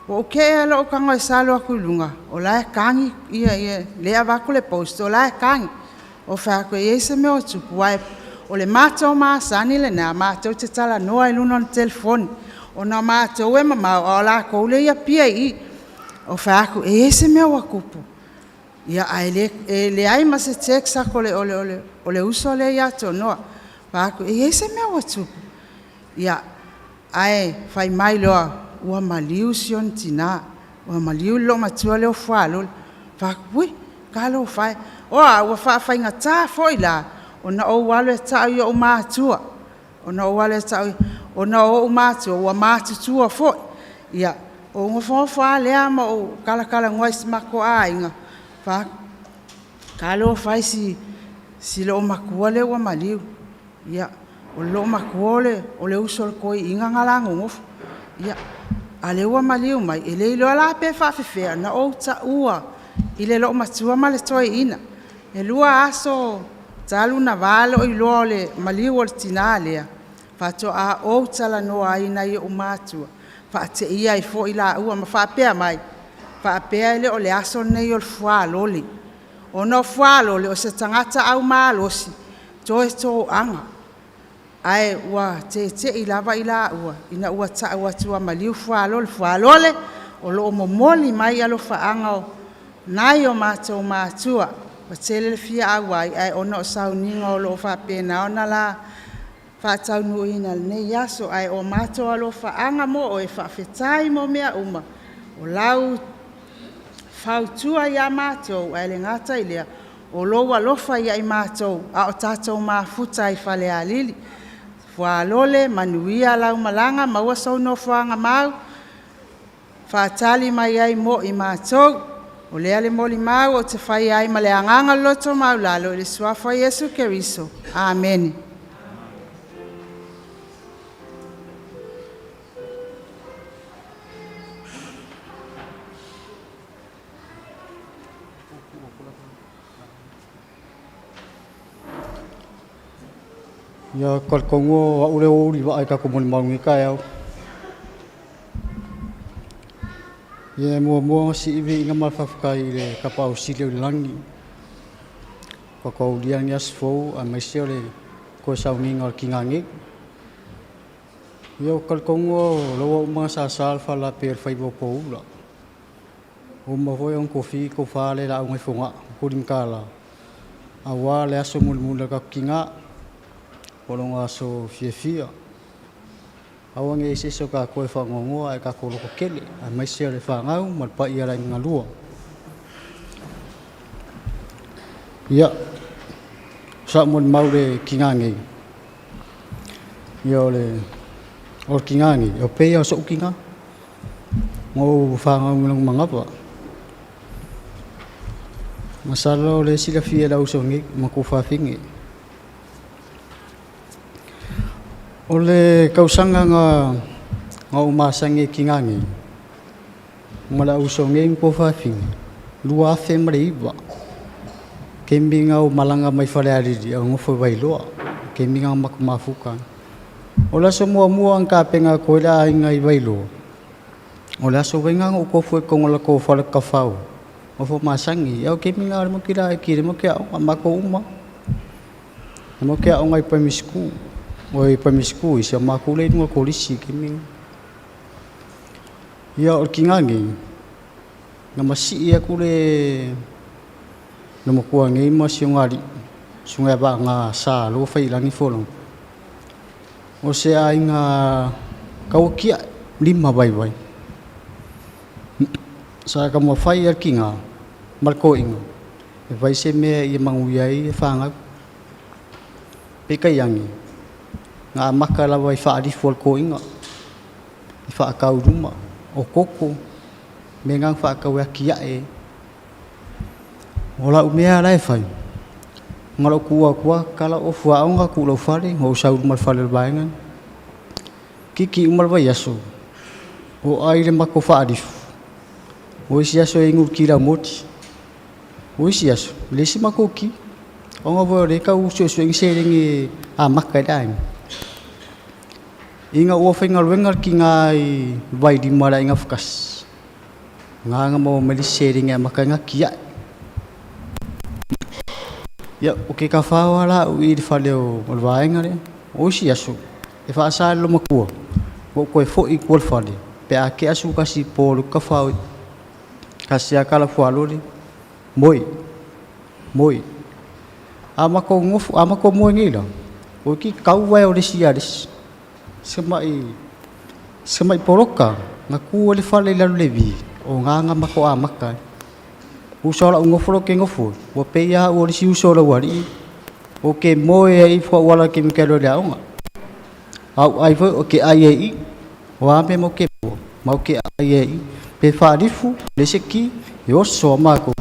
Speaker 16: Ua ou tea loa ou tago e alu atu i luga, o la e tagi lea e avatu le post o la e tagi. Ou fai atu, e i ai se mea o tupu, aua o le matou masani lena matou te talanoa i luga o le telefoni, ona o matou e mamao a o latou lea e i Apia i i. Ou fai atu, e i ai se mea ua tupu? Ia, ae leai ma se text atu a le uso lea ia Tonoa. Ou fai atu, e i ai se mea ua tupu? Ia, ae fai mai loa, ua maliu si ona tina, ua maliu le loomatua lea o Fualole. Ou fai atu, ui, talofa e! O au, ua faafaigata foi la ona ou alu e tau i ou matua, ona o ou matua ua matutua foi. Ia, ou nofonofo lava lea ma ou talatalanoa i si o matou aiga, fai atu, talofa e i si loomatua lea ua maliu. Ia, o le loomatua o le uso a le toeaina la e nonofo. Ia, a o lea ua maliu mai, e le iloa la pe faapefea ona ou taua i le loomatua ma le toeaina. E 2 aso talu ona va lou iloa o le maliu o le tina lea, faatoa ou talanoa ai i nai ou matua, faateia ai foi laua ma faapea mai, faapea e le o le aso lenei o le fualole, ona o fualole o se tagata aumalosi toe toaga. Ae ua tete'i lava i laua ina ua tau atu ua maliu Fualole. Fualole, o lo o momoli mai alofaaga o nai o matou matua. Ua tele le fia auai, ae ona o sauniga o lo o faapena ona la faataunuuina i lenei aso. Ae o matou alofaaga mo oe, faafetai mo mea uma, o lau fautua ia matou, ae le gata i lea, o lou alofa ia i matou a o tatou mafuta ai i Falealili. Fualole, manuia lau malaga, maua sou nofoaga mau, faatali mai ai mo i matou. O lea le molimau ou te faia ai ma le agaga o le loto maualalo i le suafa o Iesu Keriso. Amene.
Speaker 17: Ia, talitonu o au lea ua uli vaa i tatou molimau i lenei taeao. Ia, e muamua ona sii le viiga ma le faafetai i le Tapaau Sili o i le lagi, faatoa aulia lenei aso fou aemaise o le toe sauniga o le tiga nei. Ia, ou te talitonu o lea ua uma ona sasa le fala pei o le faiva o poula. Ua uma foi ona tofi le tofa le lauga i Fogaa, Tulimatala, aua le aso mulimuli o le tatou tiga, po o lona aso fiafia. Aua ne i i ai se isi o tatou e faanoanoa ae tatou lototele, aemaise o le fanau ma le paia o le aiga galua. Ia, sa mo mau le kinga nei. Ia o le o kinga nei, o pe ia so kinga. Ngo whanga mo mangapa. Masalo le sila fia lau so ngi ma ku whawhingi. O le kausanga nga nga umasangi ki ngā ngi. Ma la uso ngi ko whawhingi. Lua afe ma le iwa. Ke minga o malanga mai whare ariri au ngofo wailoa. Ke minga maku mafuka. O la so mua mua ang kapenga koe la ainga i wailoa. O le aso wainga o kofu e kongo la ko whare kawhau. O fo masangi, au ke minga o le moki la e ki le moki au, a mako uma. Le moki au ngai primary school. O i primary school, i se mako le nunga kolisi ke minga. Ia o le kingangi, nga masi ia kule na makua ngei ma si ngari sunga ba nga sa lo fai langi folo. O se ai nga kaukia lima vai vai. Sa ka mo fai al kinga mal ko inga. E vai se me i mangu iai e whanga. Pe kai angi. Ngā maka lawa i whaarifu al ko inga. I whaakau ruma. O koko. Me ngā whaakau e kia e. O la umea la e whai. Ngā lau kua kua kala o fuaonga ku lau whare. Ngā usau mal whare le vaenga. Kiki umal vai aso. O ai le mako whaarifu. O isi aso e ingur ki lau moti. O isi aso. Le isi mako ki. O ngā voi o le kau usu usu ingi se ringi a maka i daing. Inga ua whainga luenga ki ngā i vai di mara inga whakas. Ngā ngā mau meli se ringi a maka inga kia. Ia, o ke ka whawa la u i le whale o le vaenga le. O isi aso. E whaasa lo makua. O koe fo i kua le whale. Pe a ke asu kasi pō le ka whao. Kasi a kala fualori. Moi. Moi. A mako ngofu, a mako moe ngi la. O ki kau o le si aris. Se mai poroka. Nga ku le whale i lalu levi. O ngā ngā mako a maka. Uso la ngofu lo ke ngofu. Wa pe ia o le si uso la wari. O ke moe e i fua wala ke mike lo le aonga. Au ai foi o ke ai e i. O a me mo ke po. Mau ke ai e i. Pe whaarifu, le se ki, e oso a mako.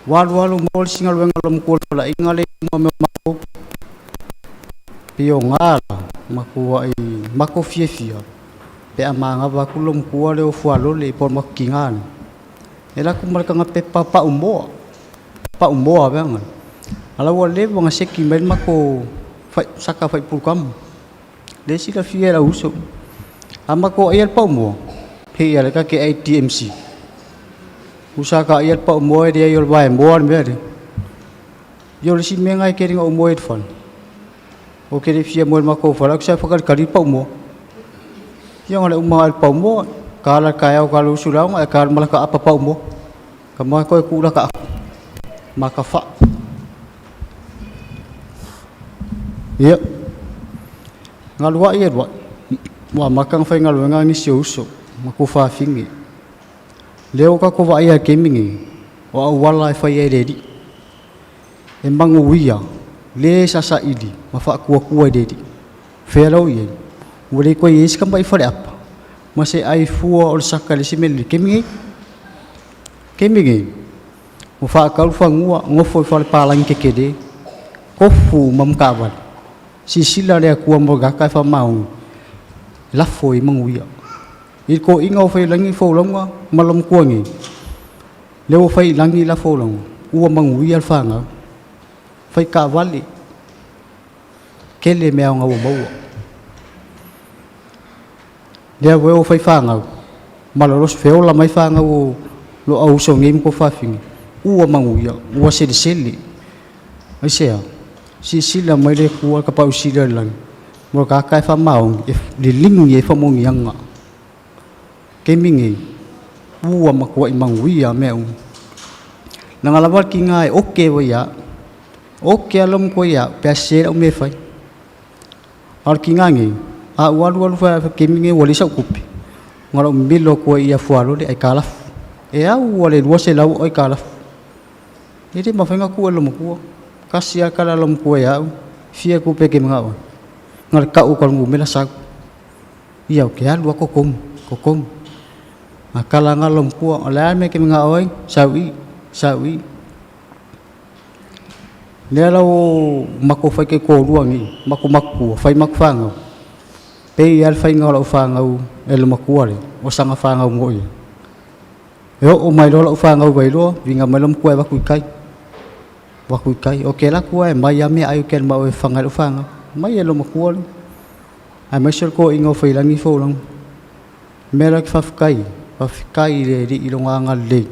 Speaker 17: Walu walu mo le singa luenga lo mkua la inga le mo me mako. Pio ngala, mako ai, mako fia fia. Pe a manga waku lo mkua le o fualo le por mako ki ngani. E la kumara kanga pe pa umoa. Pa umoa venga. Ala ua le wanga seki mai mako fai, saka fai pulkamu. Le sila fia la uso. A mako ai al pa umoa. He ia le ka ke ATMC. Usa ka ia pa umoa e ia vai moa me re. Yo le si menga ke ringa umoa e fan. O ke fia moa mako fala sa fakal kali pa umoa. Ia ngale uma al pa umoa. Kala kaya o kala usu launga e kala malaka apa pa umoa. Ka moa koe kula ka aku. Maka fa. Ia. Ngalua ia rua. Wa makang whai ngalua ngā ngisi o uso. Mako whawhingi. Leo ka ko vai a kemingi. O au wala e whai e reri. E mangu wia. Le sasa ili. Ma whaakua kua e reri. Wherau ia. Ua le koe e sika mai whare apa. Ma se ai fua o le saka le simele. Kemingi. Kemingi. O whaakau whangua. Ngofo i whare pālangi ke kere. Kofu mamkawali. Sisila le akua mo gaka e whamaungi. Lafo i mangu ia. I ko inga o whai langi fōlonga, malam kuangi. Le o whai langi la fōlonga, ua mangu ia whanga. Whai ka wali, kele mea ngā maua. Lea we o whai whanga, malaros wheola mai whanga o lo au so ngi mko whawhingi. Ua mangu ia, ua seli seli. Ai sea, sisila mai le kua ka pau sila langi. Mo ka kai whamaungi, e lilingi e whamongi anga. Kemingi, ua makua i manguia mea u. Nanga lawal ki ngā e oke wa ia, oke alom ko ia, pea sera u me whai. Al ki ngā ngi, a ualu alu whai kemingi wali sau kupi. Ngara milo ko ia fualo le ai kalafu. E au wale lua se lau ai kalafu. E le mafai ona tuu e lou matua. Tasi lava le tala a lou matua ia au, fia tupe e te manao ai? Na o le tau o ta numera sau. Ia ou te alu lava totogi, totogi. A tala na lou matua, o le a le mea e te manao ai, sau i i, sau i i. Lea la ua matou faitaitolua nei, matou matutua, fai matou fanau, pei lava le faiga o lau fanau e le matua lea, o sana fanau moi. E oo mai loa lau fanau i Vailoa, viga mai lou matua e avatu i tai, avatu i tai. Ou te alu atu lava e aumai lava meaai ou te alu ma au e fafaga ai lau fanau. Aumai e lou matua lea. Aemaise o le toeaina o Faiilagi Folaga. O le mea lea ou te faafetai ai, faafetai i le Alii i Lona agalelei,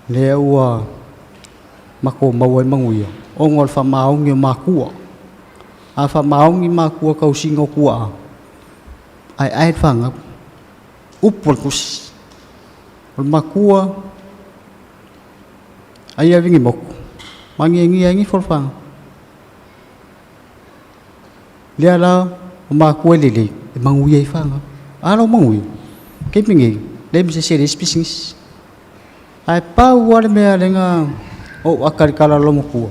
Speaker 17: lea ua matou maua ai manuia, ona o le faamaoni o matua. A faamaoni matua i le tausiga o tuaa, aeae le fanau. Upu a le Tusi, o le matua ai e ave ni motu, magegia ai ifo le fanau. Lea la o matua e lelei, e manuia ai fanau. A la ua manuia, taimi nei, leai ma se isi e leai se pisinisi. Ae pau lava le mea lea na ou aka i le tala a lou matua,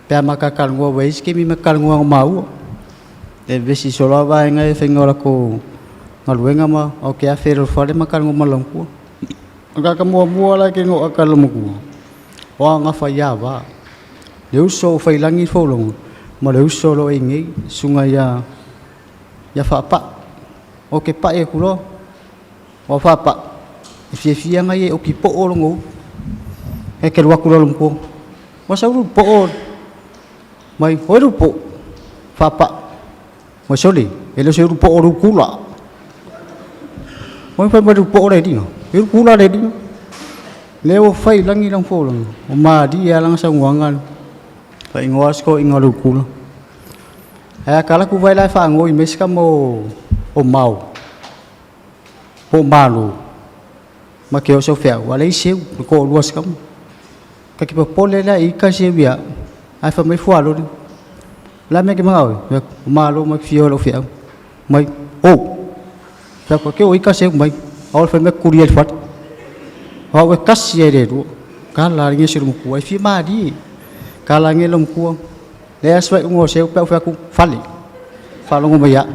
Speaker 17: pe a ma talatalanoa aua e i ai isi taimi ma te talanoa ma maua, e vevesi solo lava vaega ia i le faiga o latou galuega ma ou te afe loa i le fale ma talanoa ma lou matua. O le tagata muamua la e te aka i lou matua, o Agafaiava, le uso o Faiilagi le Fologa ma le uso o lo o i ai nei, le susuga ia Faapai. Ou te pai atu loa, o Faapai, e fiafia lava ia e oti poo lona ulu. E te alu atu loa i lou matua, ua sau le poo mai, oi le poo, Faapai. Mai sole, e le o se ulu poo o le utula. Oi fai mai le poo le liga, e utula le liga. Lea ua fai i lagi lana folauga, ua malie lava lana saunoaga, faaigoa si toeaina o Leutula. Ae a ta alu atu vai la e faanoi mai si tama o Mao, po o Malo, ma te o sau feau, a leai seu, le toalua o si tama. Ta te popole la i ita seu ia au, ae fai mai fualole, o le a le mea e te manao ai? Ou fai atu, o Malo ma te fia o i lau feau. Mai, ou! Fai atu, te o ita seu mai, aua le fai mea tuli ai i le fale. O au e tasi lava i le Atua. Tala lea si matua, e fia malie. Tala ane lau matua. Leai se faaiuga o seu pe a ou fai atu, fale. Faalogo mai au.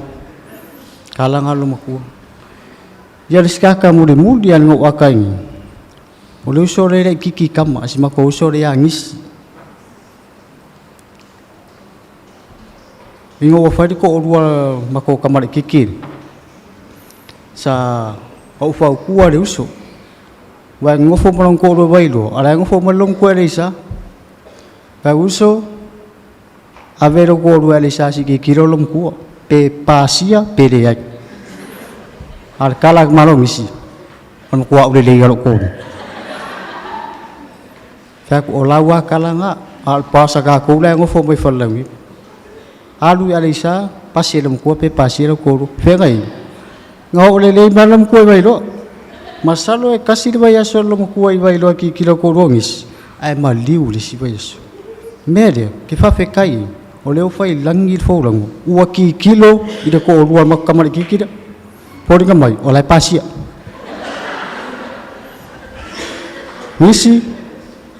Speaker 17: Tala na lau matua. Ia le isi tagata mulimuli lava na ou aka ai nei, o le uso lea e laitiiti i tama, si matou uso lea ia Gisi. Ina ua fai le toalua matou tama laitiiti lea, sa ou fautua le uso, aua e nonofo ma lona toalua i Vailoa, a o la e nofo mai lou matua i Aleisa. Lau uso, ave lou toalua i Aleisa se i tilotilo lou matua, pe pasia pe leai. A o le tala a le Malo nisi, o le matua aulelei lava o lou toalua. Fai atu, o lau lava tala lena, a o le boss a tatou la e nofo mai Falelauniu. Alu i Aleisa, pasi e le matua pe pasia lau toalua. Feagai, na oo lelei mai lou matua i Vailoa. Masalo e tasi le vaiaso a lou matua i Vailoa e tilotilo toalua o nisi, ae maliu i le isi vaiaso. O le mea lea, ou te faafetai ai, o lea ua fai i lagi le folauga, ua tilotilo i le toalua o le matou tama laitiiti lea. Foliga mai, o la e pasia. Nisi,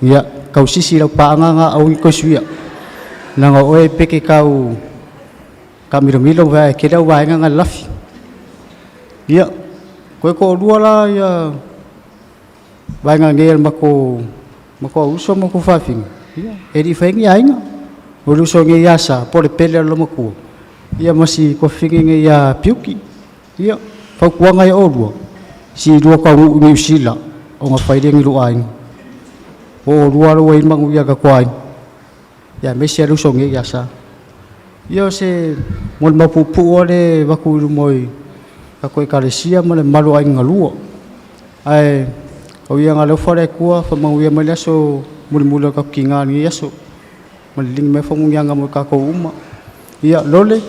Speaker 17: ia, tausisi i lau paaga na aua ne i toe suia. Leaga o oe e peke tau taamilomilo ma e tele au vaega na lalafi. Ia, toe toalua la ia vaega nei a le matou matou uso ma matou fafine, ia, e le i faia ni aiga. O le uso nei ia Sa, po o le pele a le loomatua, ia ma si tuafafine nei ia Piuki. Ia, fautuaga ia oulua, si lua taunuu i Niu Sila ona fai lea ni lua aiga. O oulua ua i ai le manuia o le tatou aiga. Ia aemaise lava le uso nei ia Sa. Ia o se molimau puupuu lava lea e avatu i luma o le tatou Ekalesia ma le mamalu o aiga galua. Ae tau ia ina alofa le Atua faamanuia mai le aso mulimuli o le tatou tiga i lenei aso ma liligi mai faamanuiaga mo i tatou uma. Ia, Lole,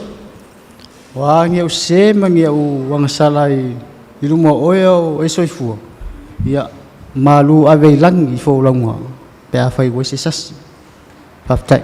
Speaker 17: o a ni au sese ma ni au agasala i luma o oe a o e soifua, ia malu ave i lagi i folauga pe afai ua i se sasi. Faafetai.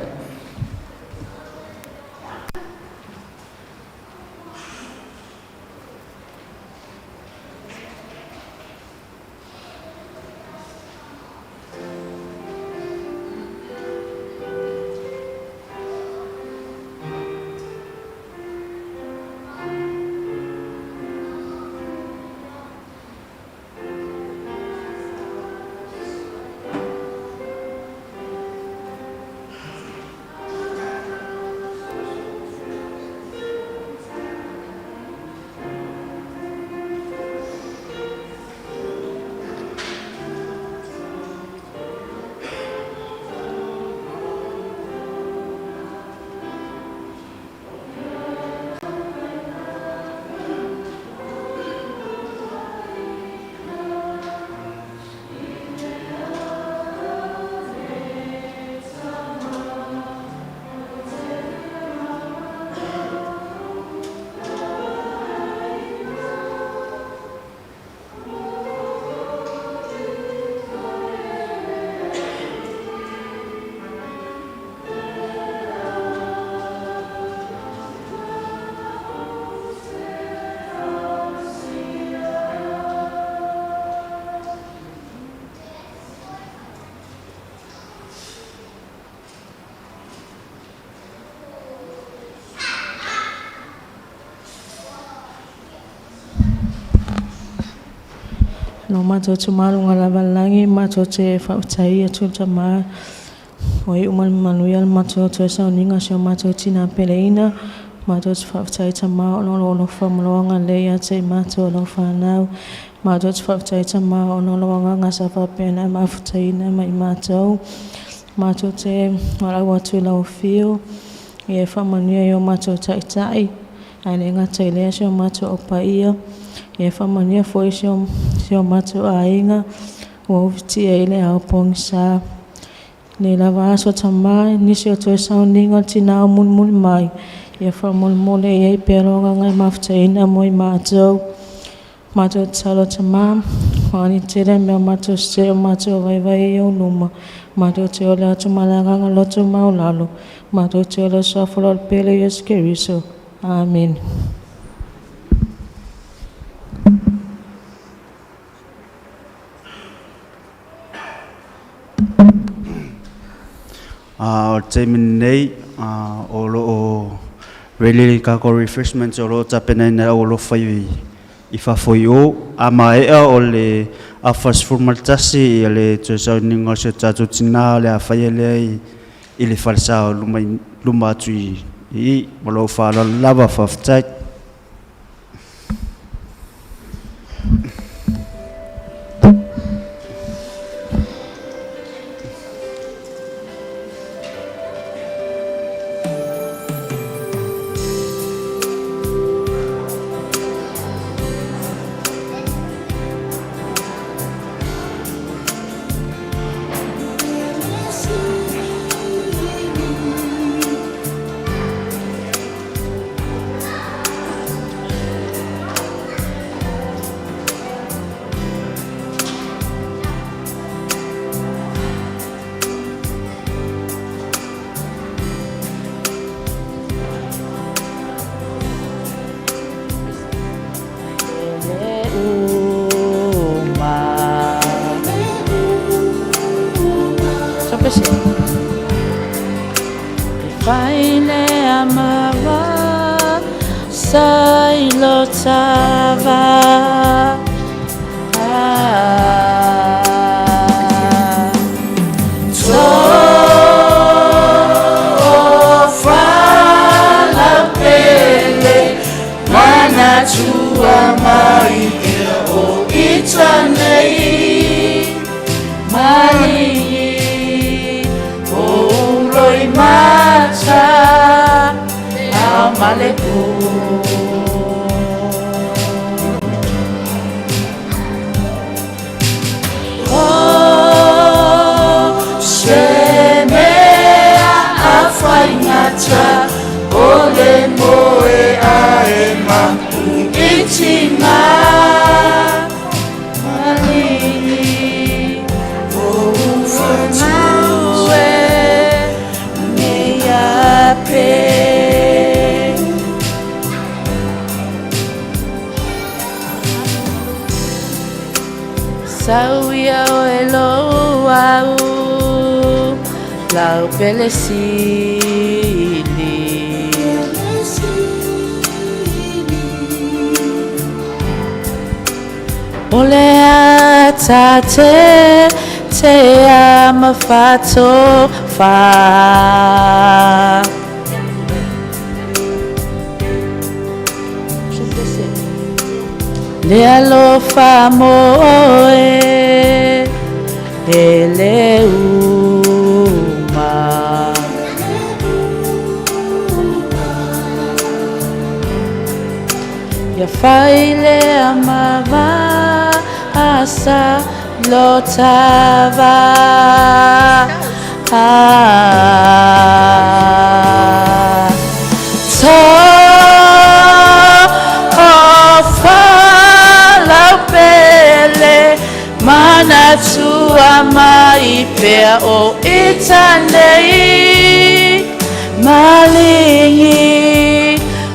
Speaker 18: No matou te maluga lava i le lagi, matou te faafetaia atu le Tamā, ua iu ma le manuia le matou toe sauniga o si o matou tinā peleina. Matou te faafetai Tamā ona o lou alofa ma lou agalelei ia te i matou o lau fanau. Matou te faafetai Tamā ona o lou agaga sa faapena e mafutaina ma i matou. Matou te valaau atu i lau afio, ia e faamanuia i o matou taitai, ae le gata i lea si o matou au paia, ia e faamanuia foi si o matou aiga ua ufitia i le ao pogisa. Nei lava aso Tamā, nisi o toe sauniga o le tinā o mulimuli mai, ia faamolemole i ai pea lou agaga e mafutaina mo i matou. Matou tatalo Tamā, o a ni tele mea o matou sese o matou vaivai ai i ou luma, matou te ola atu ma le agaga loto maualalo, matou te ola i le suafa o lau Aualuga pele Iesu Keriso. Amene.
Speaker 1: O le taimi lenei, o lo o ready le tatou refreshments o lo o tapenaina e le aualofa i fafo i o. A maea o le afa 11 le toe sauniga o si o tatou tina o le a faia lea i le falesa o luma atu i i. Ma lou faaaloalo lava, faafetai.
Speaker 19: Sau ia oe lou au lau pele sili. O le ata te te ama fato fa. Le alofa mo oe e le uma. Ia fai le amava asa lo tava. Pele manatua mai pea o itanei malingi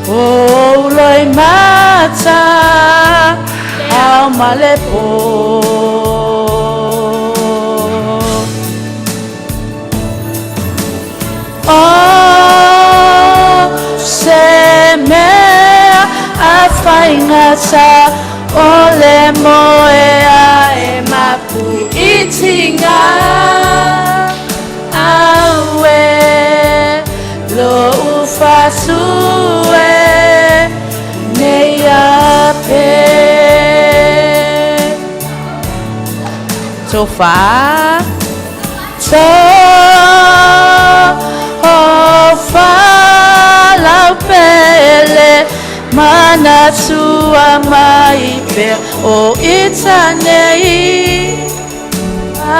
Speaker 19: o loi mata au malepo. O se mea a whaingata o le moe a Tofa To Ofa lau pele Manatua mai pea o ita nei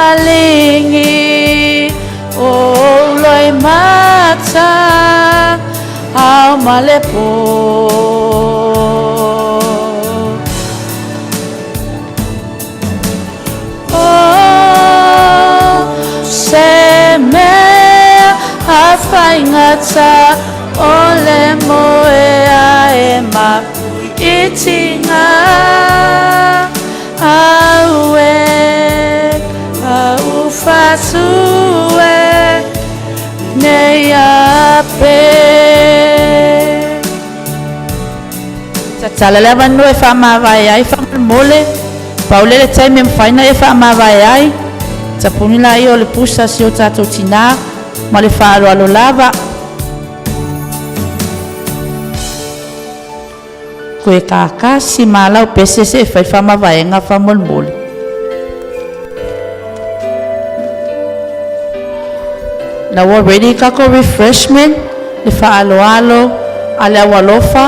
Speaker 19: Alingi o loi mata Au malepo O se mea a whaingata o le moe a e mapu i tinga au e au whatu e nei a pe. Tatala le avanoa e faamavae ai faamolemole pau lea le taimi e mafai ona e faamavae ai tapuni laia o le pusa si o tatou tinā ma le faaaloalo lava. Koe kakasi ma lau pese se e fai faamavaega faamolemole. Na ua ready kako refreshment le faaaloalo a le aualofa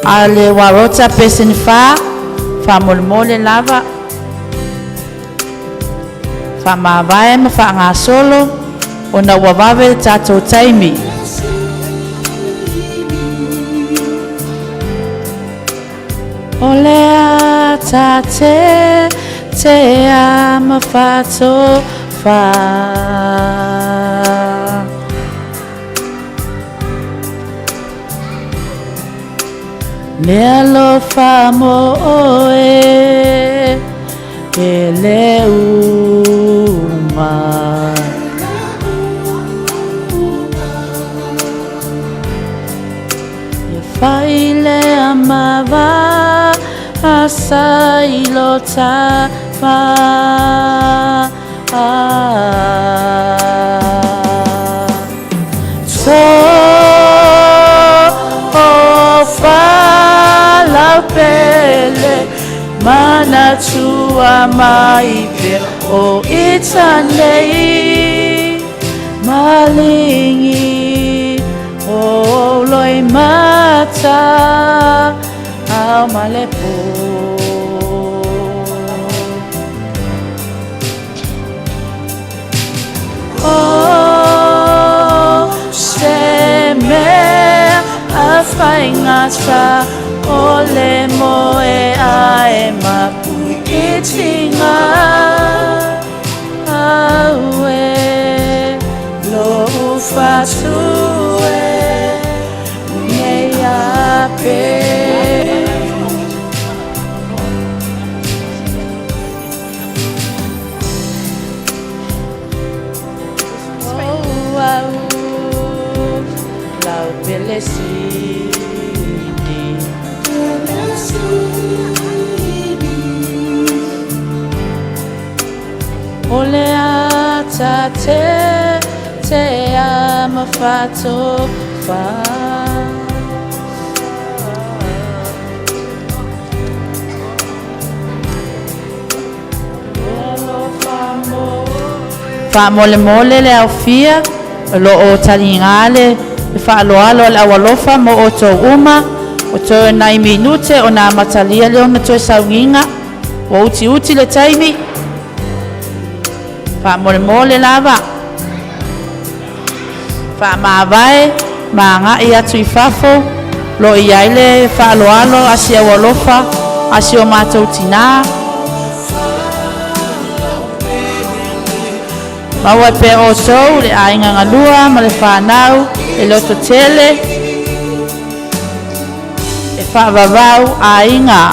Speaker 19: a le Warota Peseni Fa faamolemole lava faamavae ma faagasolo ona ua vave le tatou taimi. O le a te te a ma faatofa. Le alofa mo oe e le uma. Ia fai le amava asa i lo tafa. So o lau pele manatua mai pea o ita nei malingi o loi mata au malepo. O se mea a whaingata o le moe a e mapu i tinga au e lo whatu e nei a pe. Oh, au, lau pele sili. O le ata te te a ma whatofa. Faamolemole le aufia o loo taliga le faaloalo a le aualofa mo outou uma o toe nai minute ona amatalia lea ona toe saugiga ua utiuti le taimi. Faamolemole lava faamavae ma agai atu i fafo lo i ai le faaloalo a si aualofa a si o matou tinā. Maua e pea outou le aiga galua ma le fanau e loto tele e faavavau aiga.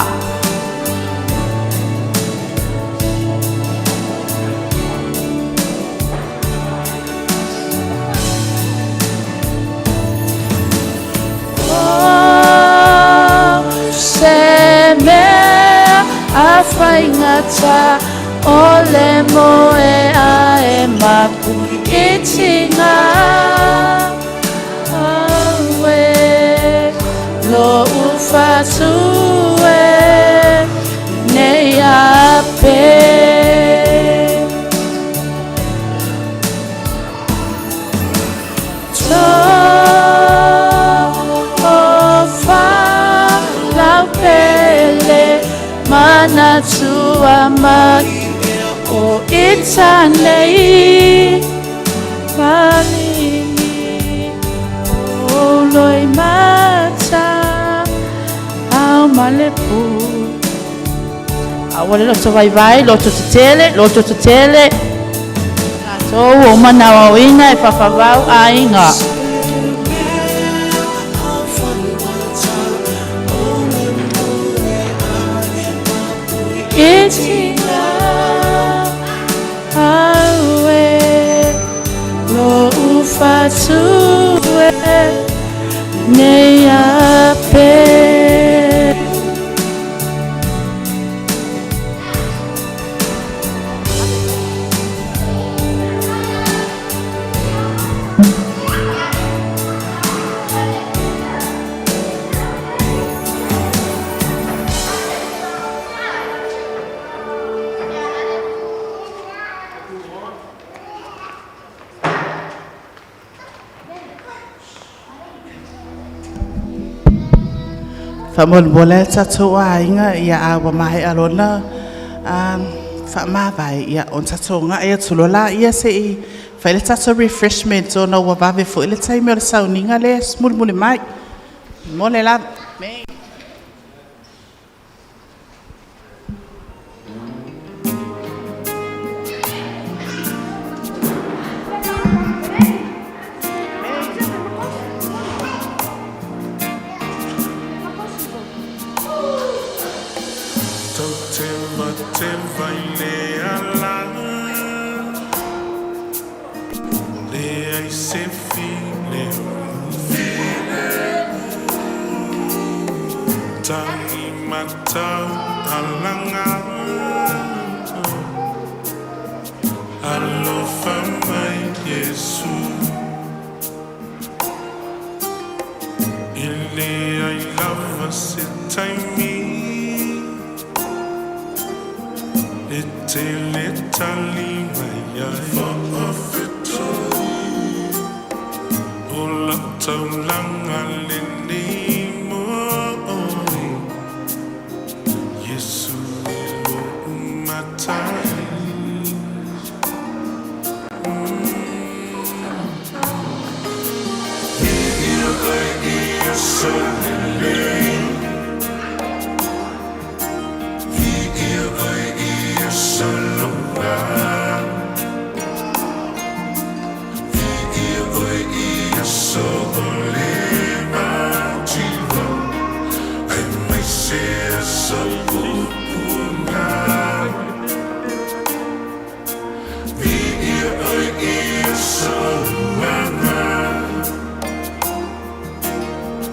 Speaker 19: O se mea a faigata o le moe a e mapu i tinga au e lo ufatu e nei a pe. Tanei Palingi O loi mata Au malepu Aua le loto vaivai, loto tetele, loto tetele. Tatou o manauauina e fafavau aiga. E tina aue lo ufatue nei ape.
Speaker 14: Faamolemole tatou aiga ia a ua maea lona faamavae ia ona tatou agai atu loa laia seʻi fai le tatou refreshment ona ua vave foʻi le taimi o le sauniga le mulimuli mai mo le lava me.
Speaker 20: Tau teva teva i le ala Le ai se file Tangi matau alanga Alofa mai Yesu I le ai lava se taimi E tele tali mai ai O lau taulaga lenei moʻoi Iesu e loʻu matai Viia oe i aso lelei Viia oe i aso loa Viia oe i aso o le mativa Ai mai se aso pupuga Viia oe i aso uaga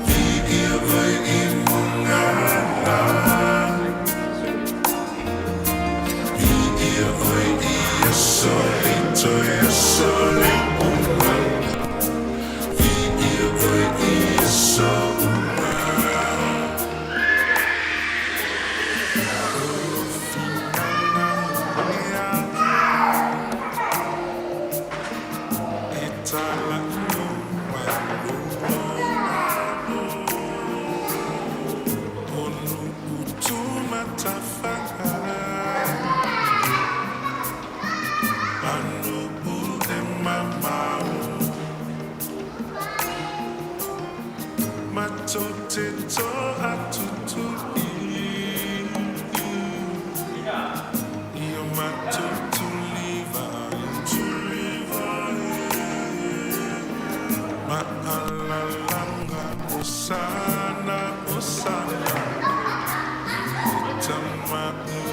Speaker 20: Viia oe i mugala Viia oe i aso e toe aso le uga Viia oe i aso uga E tala O nu'u tumatafaga Anu'u e mamao Matou te to'atutu'i Ia matou tulivae Ma'alalaga Osana, Osana Tama'i